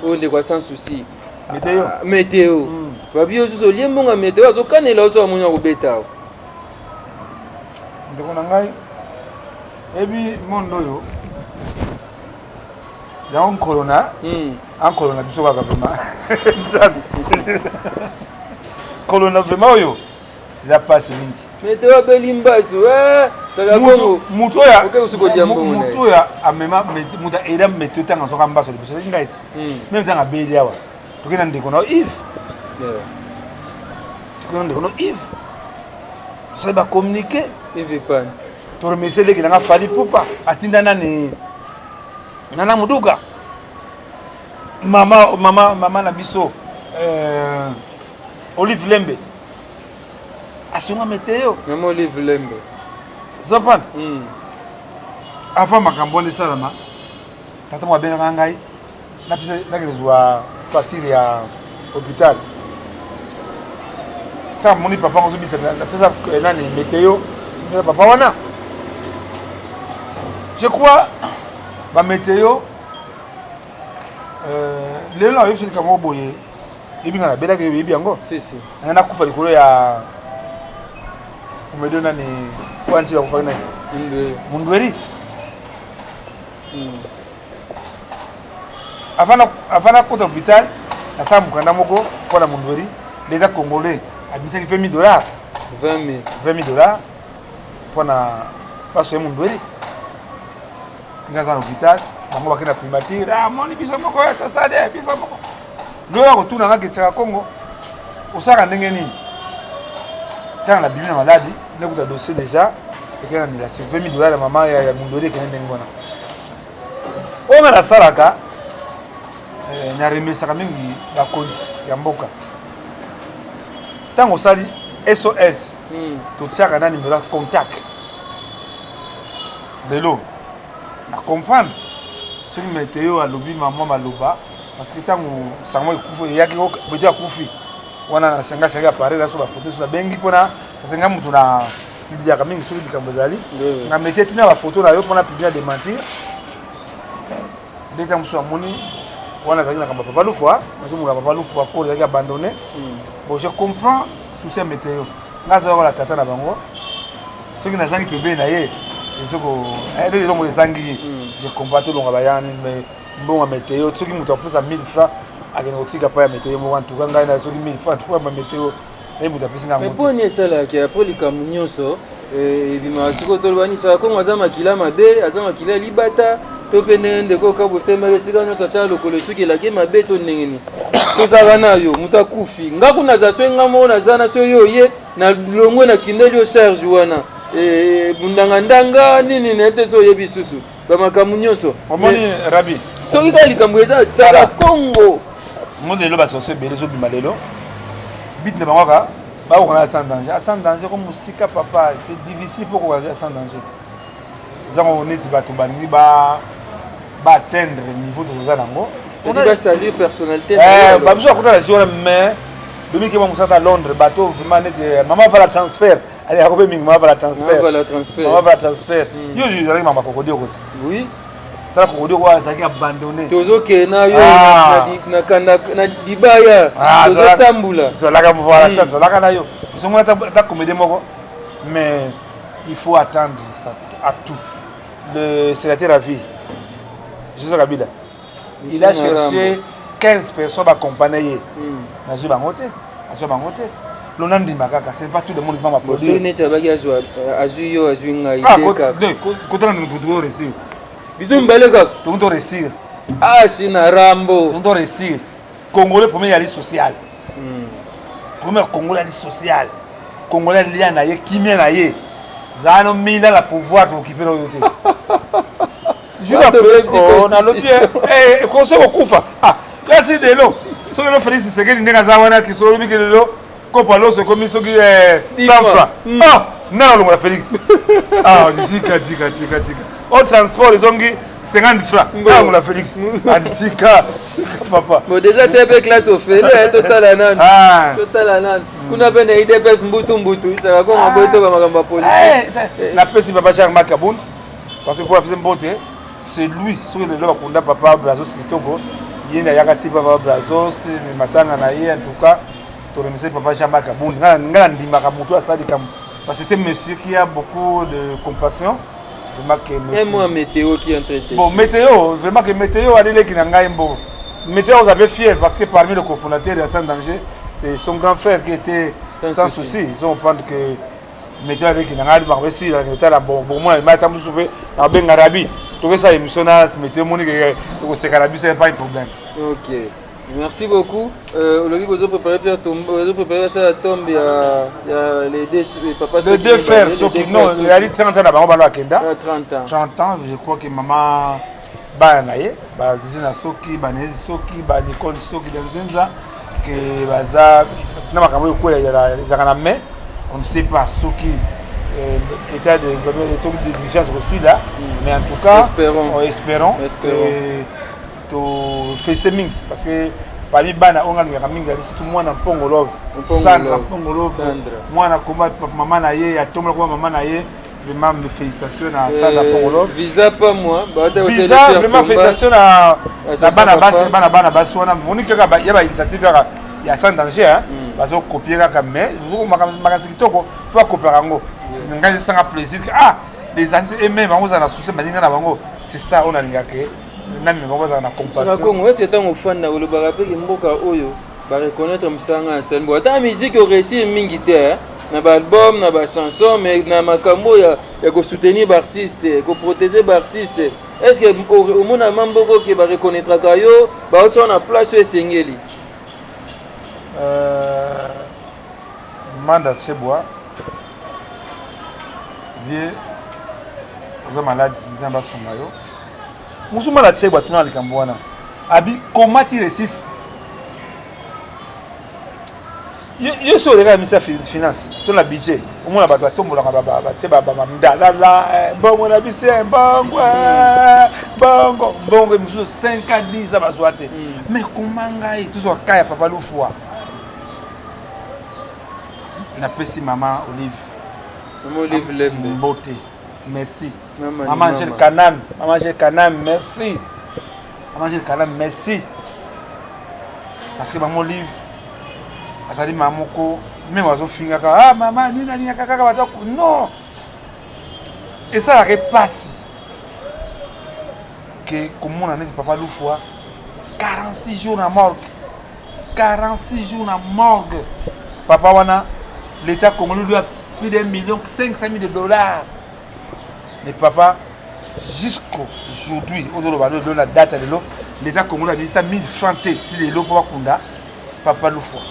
Oyo ndeko ya sans souci. Météo. Météo. Babi yo susu olie mbongo ya météo azokanela oso amoni akobeta awa. Ndeko na ngai, ebi monde oyo yango nkolo na ankolo na biso kaka vraiment. Nzambe. Nkolo na vraiment oyo eza pasi mingi. Météo abeli mbasu, saka Kongo. Mutu oyo Oke kosuka odia mbongo na ye. mutu oyo amema mutu aida météo ntango azoka mbasu liboso ezalaki ngai ti. Meme ntango abeli awa. Toke na ndeko na Yves. Toke na ndeko na Yves. Tosali ba communiqué. Yves Epane. To remercier leki nanga Fally Ipupa atinda nani Nana Muduka. Mama, mama, mama na biso Olive Lembe. Asunga météo. Mama Olive Lembe. Zopana. Avant makambo wana esalama, tata moko abengaka ngai napesa nakende zwa facture ya hôpital. Ntango amoni papa ngo azobisa, napesa nani météo, napesa papa wana. Je crois ba météo lelo nayebi soki likambo boye yebi nga nabelaki oyebi yango. Si, si. Nga nakufa likolo ya omedo nani wanti bakufaki nani? Mundweri. Mundweri. Avant nakota hôpital, nasala mokanda moko mpona Mundweri, l'État congolais abimisaki 20 000 $. 20 000. 20 000 $ mpona basoye Mundweri. Nga aza na hôpital, bango bakende na primature, ah, moni biso moko oyo tosali biso moko. Loyo akotuna nga ketiaka Kongo, osalaka ndenge nini? Ntango nabimi na maladi, nakuta dossier déjà ekende na annulation 20 000 $ ya mama ya Mundweri ekende ndenge wana. Oyo nga nasalaka, Naremesaka mingi bakonzi ya mboka. Ntango osali SOS, totiaka na numéro ya contact. Lelo na comprendre soki meteo alobi mama maloba, parce que ntango sango ekufi, eyaki beti akufi wana, na sanga sanga appareil na so bafoto so nabengi mpona, parce que nga moto na publiaka mingi. Soki likambo ezali, nga mete tina bafoto na yo mpona publier, démentir. Nde ntango mosusu amoni wana azalaki na kambo ya Papa Lufwa, nazomona Papa Lufwa ko ezalaki abandonné. Bon, je comprends souci ya meteo. Nga aza lokola tata na bango. Soki nazangi pembeni na ye, ezoko eloko ezangi ye. Je comprends. Tolonga bayani, mais mbongo ya meteo, soki moto apesa 1000 francs, akende kotika pa ya meteo moko. En tout cas ngai na soki 1000 francs tuka ba meteo naye moto apesi nga. Mais mpo nini esalaka après likambo nyonso ebimaka sikoyo? Toloba nini? Saka Kongo aza makila mabe, aza makila ya libata, to mpe ndenge ndeko okabosemaki esika nyonso atya lokolo esuki elaki mabe, to ndenge nini tozalaka na yo? Moto akufi, nga kuna naza, so nga moko naza na so yo ye na longwe, nakindeli yo charge wana, bundangandanga nini na ye te. So oyebi susu bamakambo nyonso. Omoni, Rabi. Soki kaka likambo eza Tiaka Kongo. Ngo lelo basoso ebele ezobima lelo, bit na bango kaka bakokana sans danger, sans danger ko mosika. Papa, c'est difficile po koka sans danger. Ezango neti bato balingi ba baatteindre niveau tozoza nango. Basalir personnalité. Babiso bakota na wana, mais domike ba mosala Londres, bato vraiment neti Mama Vala Transfert, alekako mpe mingi. Mama Vala Transfert, Mama Vala Transfert, yo ezalaki mama Kokodi okoti. Oui. Tala Kokodi oko azalaki abandonné. Tozokende na yo na libaya, tozotambola. Tozalaka, voilà, tozalaka na yo songo ata comédie moko. Mais il faut attendre ça à tout. Le sénateur à vie Joseph Kabila, il a cherché 15 personnes baaccompagner ye. Nazwi bango te, nazwi bango te. Lona ndima kaka, c'est pas tout le monde qui va m'applaudir. Neti abaki azwi yo, azwi ngai te kaka. Kotala ndenge to réussir. Biso mibale kaka. Tongo to réussir. Asi na Rambo. Tongo to réussir. Congolais premier yali social, premier Congolais yali social. Congolais alia na ye kimia na ye, zala no mila na pouvoir, tokokipela oyo te. Nalobi koso kokufa kasi lelo, soki lelo Félix Tshisekedi ndenge aza wana, kiso olobiki lelo kopa loso ekomi soki 100 francs, nani alongola Félix? Tika, tika, tika, tika. O transport ezongi 50 francs, nani alongola Félix? Tika, papa. Bon, déjà tia mpe classe ofele. Totala nanu, totala nanu kuna mpe na UDPS, mbutu mbutu Saka Kongo boye toba makambo ya politique. Napesi papa Charles Makabund, parce que po apesi mbote, c'est lui. Soki lelo bakunda papa Brazos kitoko, ye nde ayaka ti papa Brazos matanga na ye. En tout cas toremercie papa Jean Marc Kabund. Nga nandimaka moto asali likambo, parce que c'était monsieur qui a beaucoup de compassion, vraiment que monsieur. Un mois météo qui entre. Bon, météo, vraiment que météo aleleki na ngai mbo météo oza fier, parce que parmi les cofondateurs de Sans Danger, c'est son grand frère qui était sans, sans souci. Ils ont prendre que météo aleki na ngai makambo esila tala. Bon, bomona mata mosusu mpe nabenga Rabi, tokosala émission na météo, moni tokoseka na biso, pas de problème. Ok, merci beaucoup. Olobi bozo préparer pierre tombe, bozo préparer basala tombe ya les deux papa. Les deux frères soki non, ezali 30 ans na bango bano akenda. 30 ans. 30 ans, je crois que mama bana na ye bazizi na soki baneli, soki banicole, soki danzenza ke baza na makambo oyo ekwela ezalaka na mai. On ne sait pas soki état de soki diligence kosila, mais en tout cas espérons. Espérons. Espérons. Tofélicité mingi, parce que parmi bana oyo nga alingaka mingi ali surtout mwana Mpongo Love, Sandra Mpongo Love, mwana koma mama na ye, atombola koma mama na ye. Vraiment mes félicitations na Sandra Mpongo Love. Visa pas moi. Visa, vraiment félicitations na bana basi, bana basi wana. Moni kaka ya bainitiative kaka ya Sans Danger bazokopie kaka, mais makanisi kitoko, fo bakopiaka yango. Ngai esanga plaisir, ah, les artistes eux-mêmes bango ozala na souci baninga na bango. C'est ça oyo nalingaka, nami bango bazala na compassion. Congo ese ntango ofanda olobaka mpeke mboka oyo bareconnaître mosanga ya sali. Ata musique oréussir mingi te na baalbum, na bachanson, mais na makambo ya kosoutenir baartiste, koprotéger baartiste, est ce que omona ma mboka oke bareconnaîtraka yo, baotia na place oyo esengeli? Manda Chebwa, vie oza maladi, Nzambe asunga yo. Mosu Manda Chebwa, tuna likambo wana. Abi comment tu resiste yo so oleka misa finance to na budget omona bato batombolaka batie bamdalala eh, mbongo na biso eh, mbongo eh, mbongo mbongo mosusu 5 a 10 a bazwa te hmm. mais koma ngai tozwa ka ya papa lufua napesi mama olive olive lembe mbote merci mama angele kanam mama angele kanam merci mama angele kanam merci parce que mama olive azali mama moko meme azofingaka ah mama nini alingaka kaka bato non esalaka epasi ke komona neti papa lufua 46 jours na morgue 46 jours na morgue papa wana l'état congolais lui a plus d'un million 500 000 de dollars mais papa jusqu'aujourd'hui ozoloba lelo na date ya lelo l'état congolais abimisa 1000 francs te ti lelo mpo bakunda papa lufua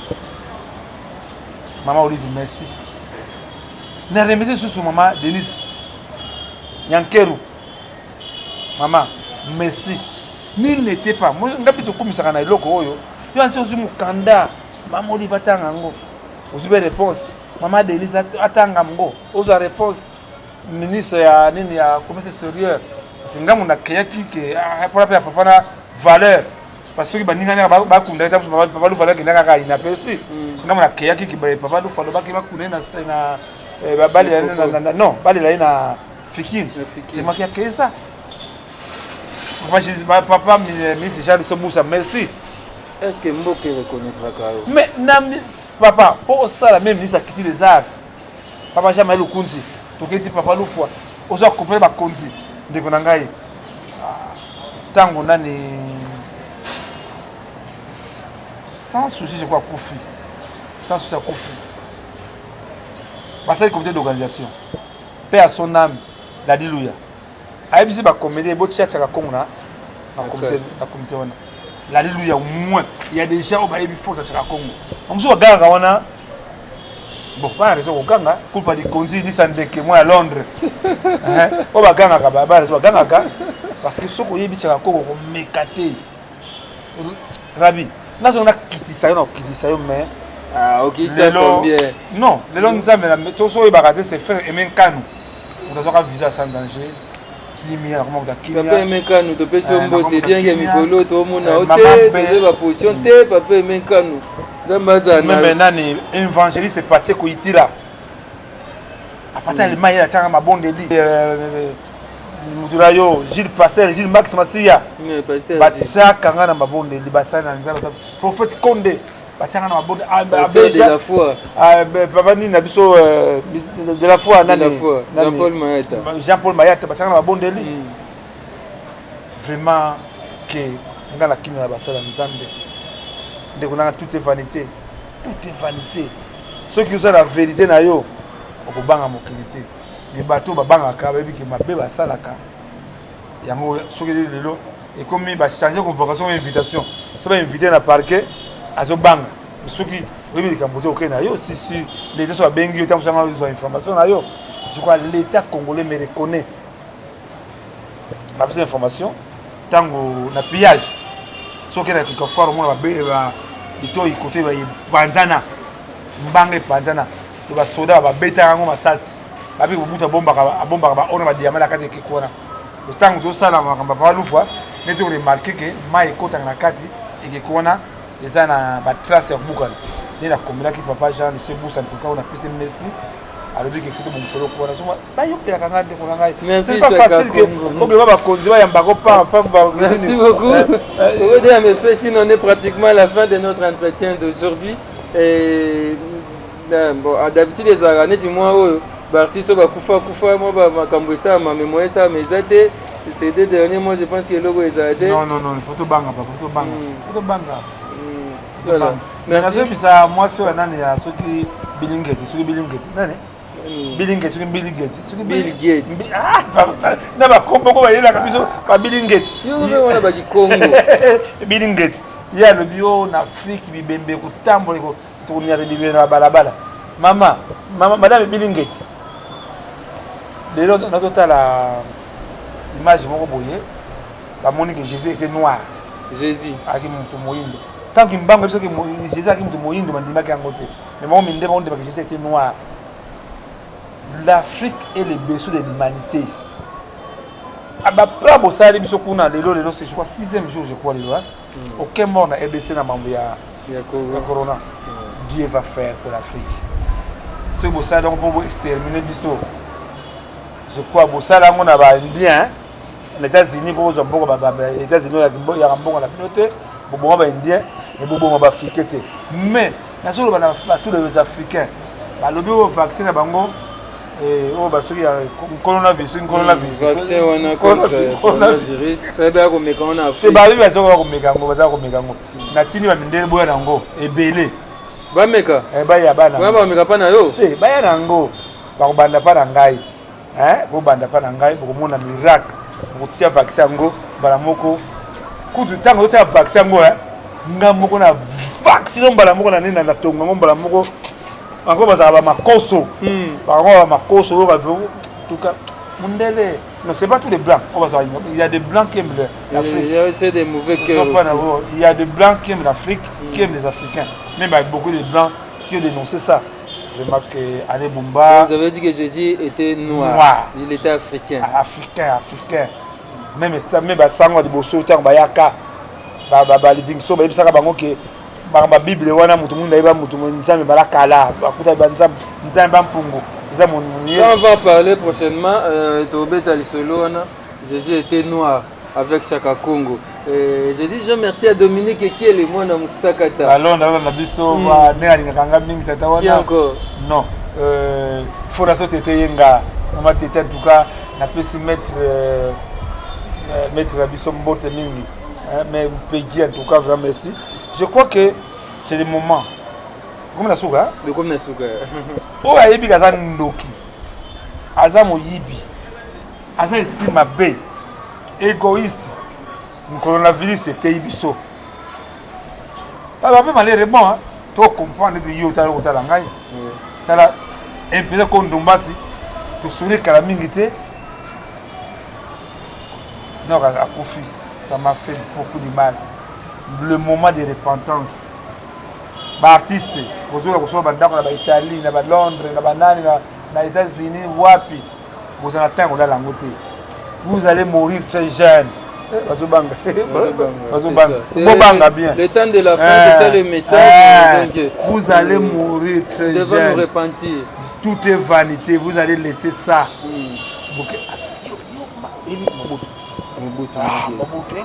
mama olive merci na remercie susu mama denise yankeru mama merci nini n'était pas nga mpe tokumisaka na eloko oyo yo ansi ozwi mokanda mama olive atanga yango ozwi mpe réponse mama denise atanga yango ozwa réponse ministre ya nini ya commerce extérieur parce que ngambo nakeyaki ke ah, mpona mpe ya papa na valeur parce soki baninga naka bakunda ye papa lufa akendaka kaka inapesi hmm. ngambo nakeyaki ke papa lufa alobaki bakunda ye na eh, balela non balela ye na fikiri c'est moi qui a créé ça papa, papa ministre Jean Lusso Moussa merci est-ce que mboka reconnaîtraka yo mais na papa mpo osala même ministre akiti les arts papa Jean Marie Lukunzi tokei ti papa Lufwa ozo accompagner bakonzi ndeko na ngai ntango nani sans souci je crois akufi sans souci akufi basali comité d'organisation paix à son âme Ladi Luya ayebisi ba comédien botia tiaka Congo na na comité na comité wana Ladi Luya au moins il y a des gens oyo bayebi force ya Chaka Congo mosusu bagangaka wana bon bana raison kokanga kupa likonzi lisa ndeke mwa ya Londres oyo bagangaka bana raison bagangaka parce que soki oyebi Chaka Congo komeka te Rabi nazo nakitisa yo nakokitisa yo mais ah, okitisa combien non lelo nzambe na toso oyebaka te c'est frère Aimé Nkanu moto azwaka visa sans danger kimia nakoma kota kimia papa Aimé Nkanu topesi yo eh, mbote bien ke mikolo tomona yo te tozwi ba position te papa Aimé Nkanu nzambe azala na meme nani évangéliste Patie Koyitira apata mm. limai atiaka mabondeli euh, euh, moto na yo gilles pasteur gilles max masiya batiaka nga na mabondeli basali na nzambe prophète konde batiaka na mabondeli ah, ah, papa nini na biso euh, de la foi nani jean paul mayata batiaka na mabondeli mm. vraiment ke nga na kimia na basali ya nzambe ndeko nanga tout est vanité tout est vanité soki oza na verité na yo okobanga mokili te me bato babangaka bayebi ke mabe basalaka yango soki lelo ekomi bachange convocation invitation so bainvite na parquet azobanga soki oyebi likambo te okei na yo si si leta so abengi yo ntango sanga ozwa information na yo je crois l'état congolais me reconnaît bapesa information ntango na pillage soki okenda kikafoire omona bitoi kote epanzana mbanga epanzana to basoda babetaka yango masasi babi kobuta abombaka baona badiama na kati ekeko wana ntango tosala makambo papa lufwa nde toremarke ke mai ekotaka na kati ekeko wana eza na batrace ya kobukana nde nakomelaki papa jean lise busa ntuka oyo napesi messi alobi ke futu bongisa eloko wana soma bayokelaka ngai ndeko na ngai merci c'est pas facile que obeba bakonzi bayambako pa pa merci beaucoup Obede me fait sinon on est pratiquement à la fin de notre entretien d'aujourd'hui et bon d'habitude ezalaka neti mwa oyo baartiste oyo bakufa kufa mwa makambo esalama mais moyen esalama eza te ces deux derniers mois je pense que eloko ezala te non non non faut tobanga papa faut tobanga faut tobanga voilà merci nazoyebisa mwasi oyo nani ya soki bilingeti soki bilingeti nani hmm. bilingeti soki bilingeti soki Bill Gates ah, na bakombo ko bayelaka biso ba bilingeti yo mpe wana bakikongo bilingeti ye alobi yo na afrike bibembe kotambola tokoniata bibembe na balabala mama mama madame bilingeti lelo nazotala image moko boye bamoni que jésus était noir. Jésus Azalaki moto moyindo. Tant Kimbangu ayebisaki Jésus azalaki moto moyindo, bandimaki yango te. Mais bango mindele bandimaki Jésus était noir. L'Afrique est le berceau de l'humanité. Baplan bosali biso kuna lelo lelo, c'est, je crois, sixième jour, je crois, lelo, hein? Aucun mort na RDC na mambo ya corona. Dieu va faire pour l'Afrique. Soki bosali yango mpo boextermine biso, je crois bosala yango na baindien na États-Unis mpo bozwa mbongo. États-Unis yaka mbongo na bino te. Boboma baindien, me boboma baafricain te. Mais nazoloba na tous les Africains, balobi oyo vaccin na bango, oyo basoki ya coronavirus, coronavirus. Vaccin wana contre coronavirus, febe komeka wana. Afrique, balobi bazokoka komeka yango, baza komeka yango. Natindi bamindele boya nango ebele. Bameka. Baya bana. Bameka mpa na yo. Te, baya nango, bakobanda mpa na ngai, bobanda mpa na ngai, bokomona miracle. Bokotia vaccin yango mbala moko. Kutu ntango ozotia vaccin yango, nga moko na vaccine mbala moko na nini, na tongo yango mbala moko. Bango bazalaka bamakoso, bango bamakoso oyo tuka mundele. Non, c'est pas tous les blancs. Il y a des blancs qui aiment l'Afrique. C'est des mauvais cœurs aussi. Il y a des blancs qui aiment l'Afrique, qui aiment les Africains. Même il y a beaucoup de blancs qui ont dénoncé ça. Vraiment que Allez Bumba. Vous avez dit que Jésus était noir. Noir. Il était africain. Africain, africain. Même basango liboso ntango bayaka, balivingston bayebisaka bango ke makambo ya Bible wana, moto mundu ayeba moto Nzambe balakala bakuta banzambe, Nzambe bampungu eza. Ça, on va parler prochainement. Tobeta lisolo wana, Jésus était noir, avec Chaka Congo. Je dis je merci à Dominique Ekiele, mwana Musakata. Alonda na biso, ndenge alingaka nga mingi tata wana. Qui encore? Non, fondation Tete Yenga, mama Tete, en tout cas napesi maître na biso mbote mingi, mais Peggy, en tout cas vraiment merci. Je crois que c'est le moment komi na suka. Komi na suka. Oyo ayebi aza ndoki, aza moyibi, aza esi mabe, égoïste, coronavirus eteyi biso. Bape malere bon to comprendre ete yo otala kotala ngai, tala mpeza ko ndombasi tosoli kala mingi te. Non, akufi, ça m'a fait beaucoup de mal. Le moment de repentance, baartiste bozoka kosomba bandako na baItalie, na baLondres, na banani, na États-Unis, wapi bozala ntango kolala yango te. Vous allez mourir très jeune. Bazobanga, bazobanga, bobanga bien. Le temps de la fin, c'est ça le message. Donc, vous allez mourir très devons jeune. Nous repentir. Tout est vanité, vous allez laisser ça. Mobutu. Mobutu, Mobutu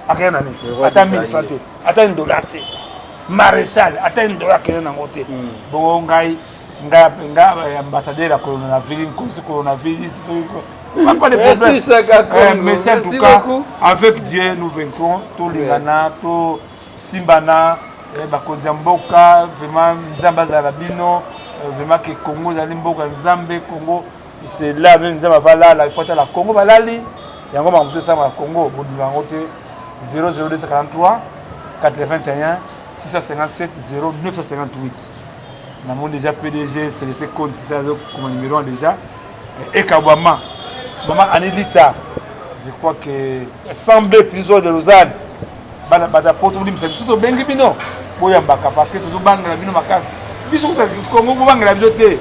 akende na nini? Ata 1000 francs te, ata une dollar te. Maréchal, ata une dollar akende nango te. Bongo ngai, ngai ambassadeur ya coronavirus, nkosi coronavirus, pas de problème. Merci, Chaka Congo. Mais en tout Merci cas, beaucoup. Avec Dieu, nous vaincrons. Tolingana, to simbana, bakonzi ya mboka, vraiment Nzambe azala bino, vraiment que Congo ezali mboka Nzambe, Congo c'est là même Nzambe avalala, il faut atala Congo balali. Yango makambo mosusu esalama na Congo, bondima yango te. 00243 81 657 0958. Namoni déjà PDG Célestin Kone, sisa azokoma numéro 1 déjà. Ekabwama mama Anilita, je crois que Assemblée prison de Lausanne, bana bata poto, bolimisa biso, tobengi bino boyambaka parce que tozobangela bino makasi. Biso kuta Congo, bobangela biso te,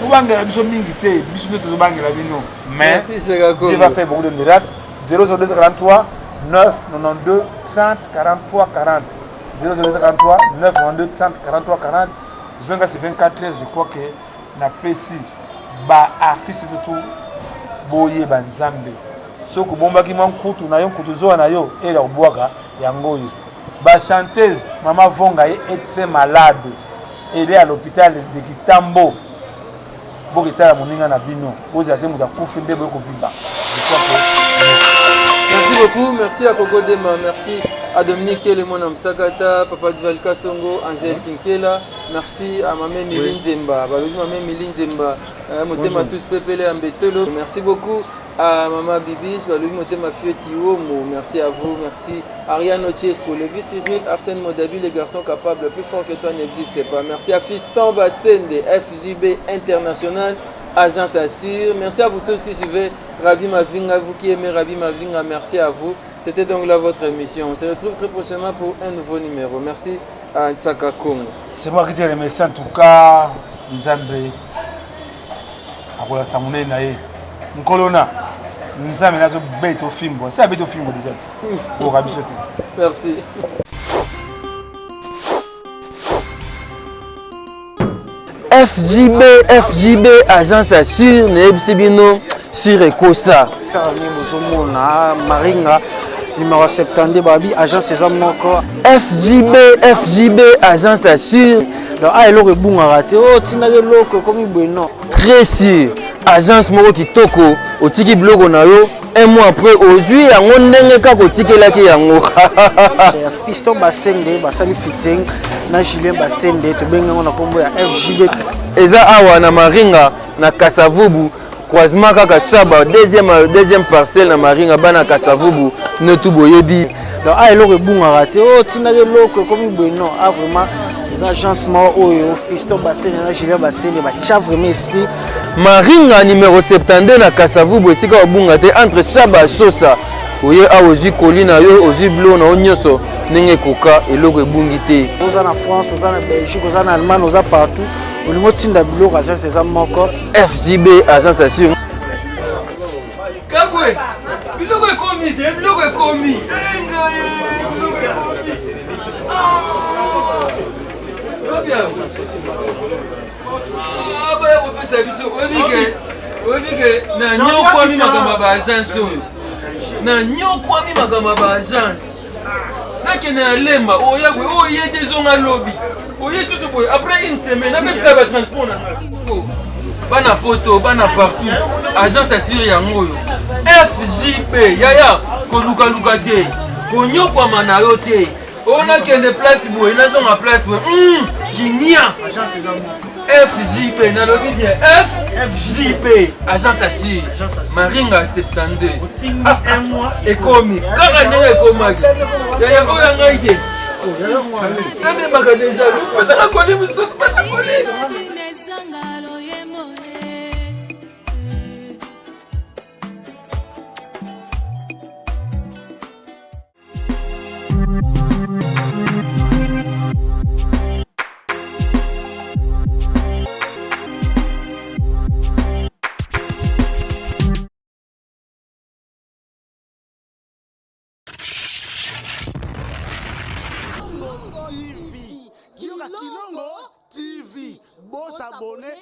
bobangela biso mingi te, biso nde tozobangela bino. Mais Merci, Chaka Dieu va Congo. Faire beaucoup de miracles. 00243 9 92 30 43 40, 00243 9 92 30 43 40, 24 24 heures. Je crois que napesi baartiste surtout, boyeba Nzambe. Soki obombaki mwa nkutu na yo, nkutu zowa na yo eyela kobwaka yango. Oyo bachanteuse, mama Vonga ye est très malade, elle est à l'hôpital de Kitambo. Boketala moninga na bino, bozala te moto akufi nde boye kobimba. Je crois que merci. Merci beaucoup, merci à Coco Dema, merci à Dominique Kelemona Msakata, Papa Dvalka Songo, Angèle Kinkela, merci à Mamé Mili Nzemba, Balobi Mamé Mili Nzemba, Motema tous Pepele Ambetolo, merci beaucoup à Maman Bibiche, Balobi Motema Fioti Omo, merci à vous, merci Ariane Ochesco, Lévi Cyril, Arsène Modabi, les garçons capables, plus fort que toi n'existe pas. Merci à Fiston Bassende, FJB International. Agence Assure. Merci à vous tous qui suivez Rabbi Mavinga, vous qui aimez Rabbi Mavinga, merci à vous. C'était donc là votre émission. On se retrouve très prochainement pour un nouveau numéro. Merci à Tsaka Congo. C'est moi qui te remercie en tout cas, Nzambe. akolakisa monene na ye nkolo na nzambe nazobeta ofimbo se abeti ofimbo deja ti okoka biso te. Merci. FJB, FJB, agence assure, nayebisi bino sur ekosa. Kaka ndenge bozomona Maringa numéro 72 babi agence eza moko. FJB, FJB, agence assure. Donc ah eloko ebungaka te, oh tindaka eloko ekomi boye non. Très sûr, agence moko kitoko, otiki biloko na yo un mois après ozwi yango ndenge kaka otikelaki yango. Fiston Basende basali featuring na Julien Basende, tobengi yango na kombo ya FJB. Eza awa na Maringa na Kasavubu, croisement kaka Shaba, deuxième parcelle na Maringa, bana Kasavubu netu boyebi. Donc ah eloko ebungaka te, oh tindaka eloko ekomi boye non. Ah vraiment eza agence moko oyo Fiston Basende na Julien Basende batia vraiment esprit. Maringa numéro 72 na Kasavubu, esika obunga te entre Shaba Sosa. Oye awa ozwi koli na yo, ozwi biloko na yo nyonso ndenge ekoka, eloko ebungi te. Oza na France, oza na Belgique, oza na Allemagne, oza partout, olingi otinda biloko, agence eza moko. FJB agence assure. Kabwe, biloko ekomi te, biloko ekomi. Baya kopesa biso, oyebi ke nanyokwami makambo ya baagence oyo, nanyokwami makambo ya baagence. Nakende na Lemba, oya boye, oye te, ezonga lobi, oye susu boye, après une semaine napekisa batransport na ngai. Bana poto, bana partout, agence assure yango oyo FJB. Yaya, kolukaluka te, konyokwama na yo te. Oyo nakende place boye, nazonga place boye, kinia FJB, nalobi bien FJB agence assure Maringa 72 ekomi kaka ndenge ekomaki. Yaya, oyo ya ngai te, namemaka deja, pesaka koli mosusu, pesa koli. TV. Kilongo TV. Bo s'abonner.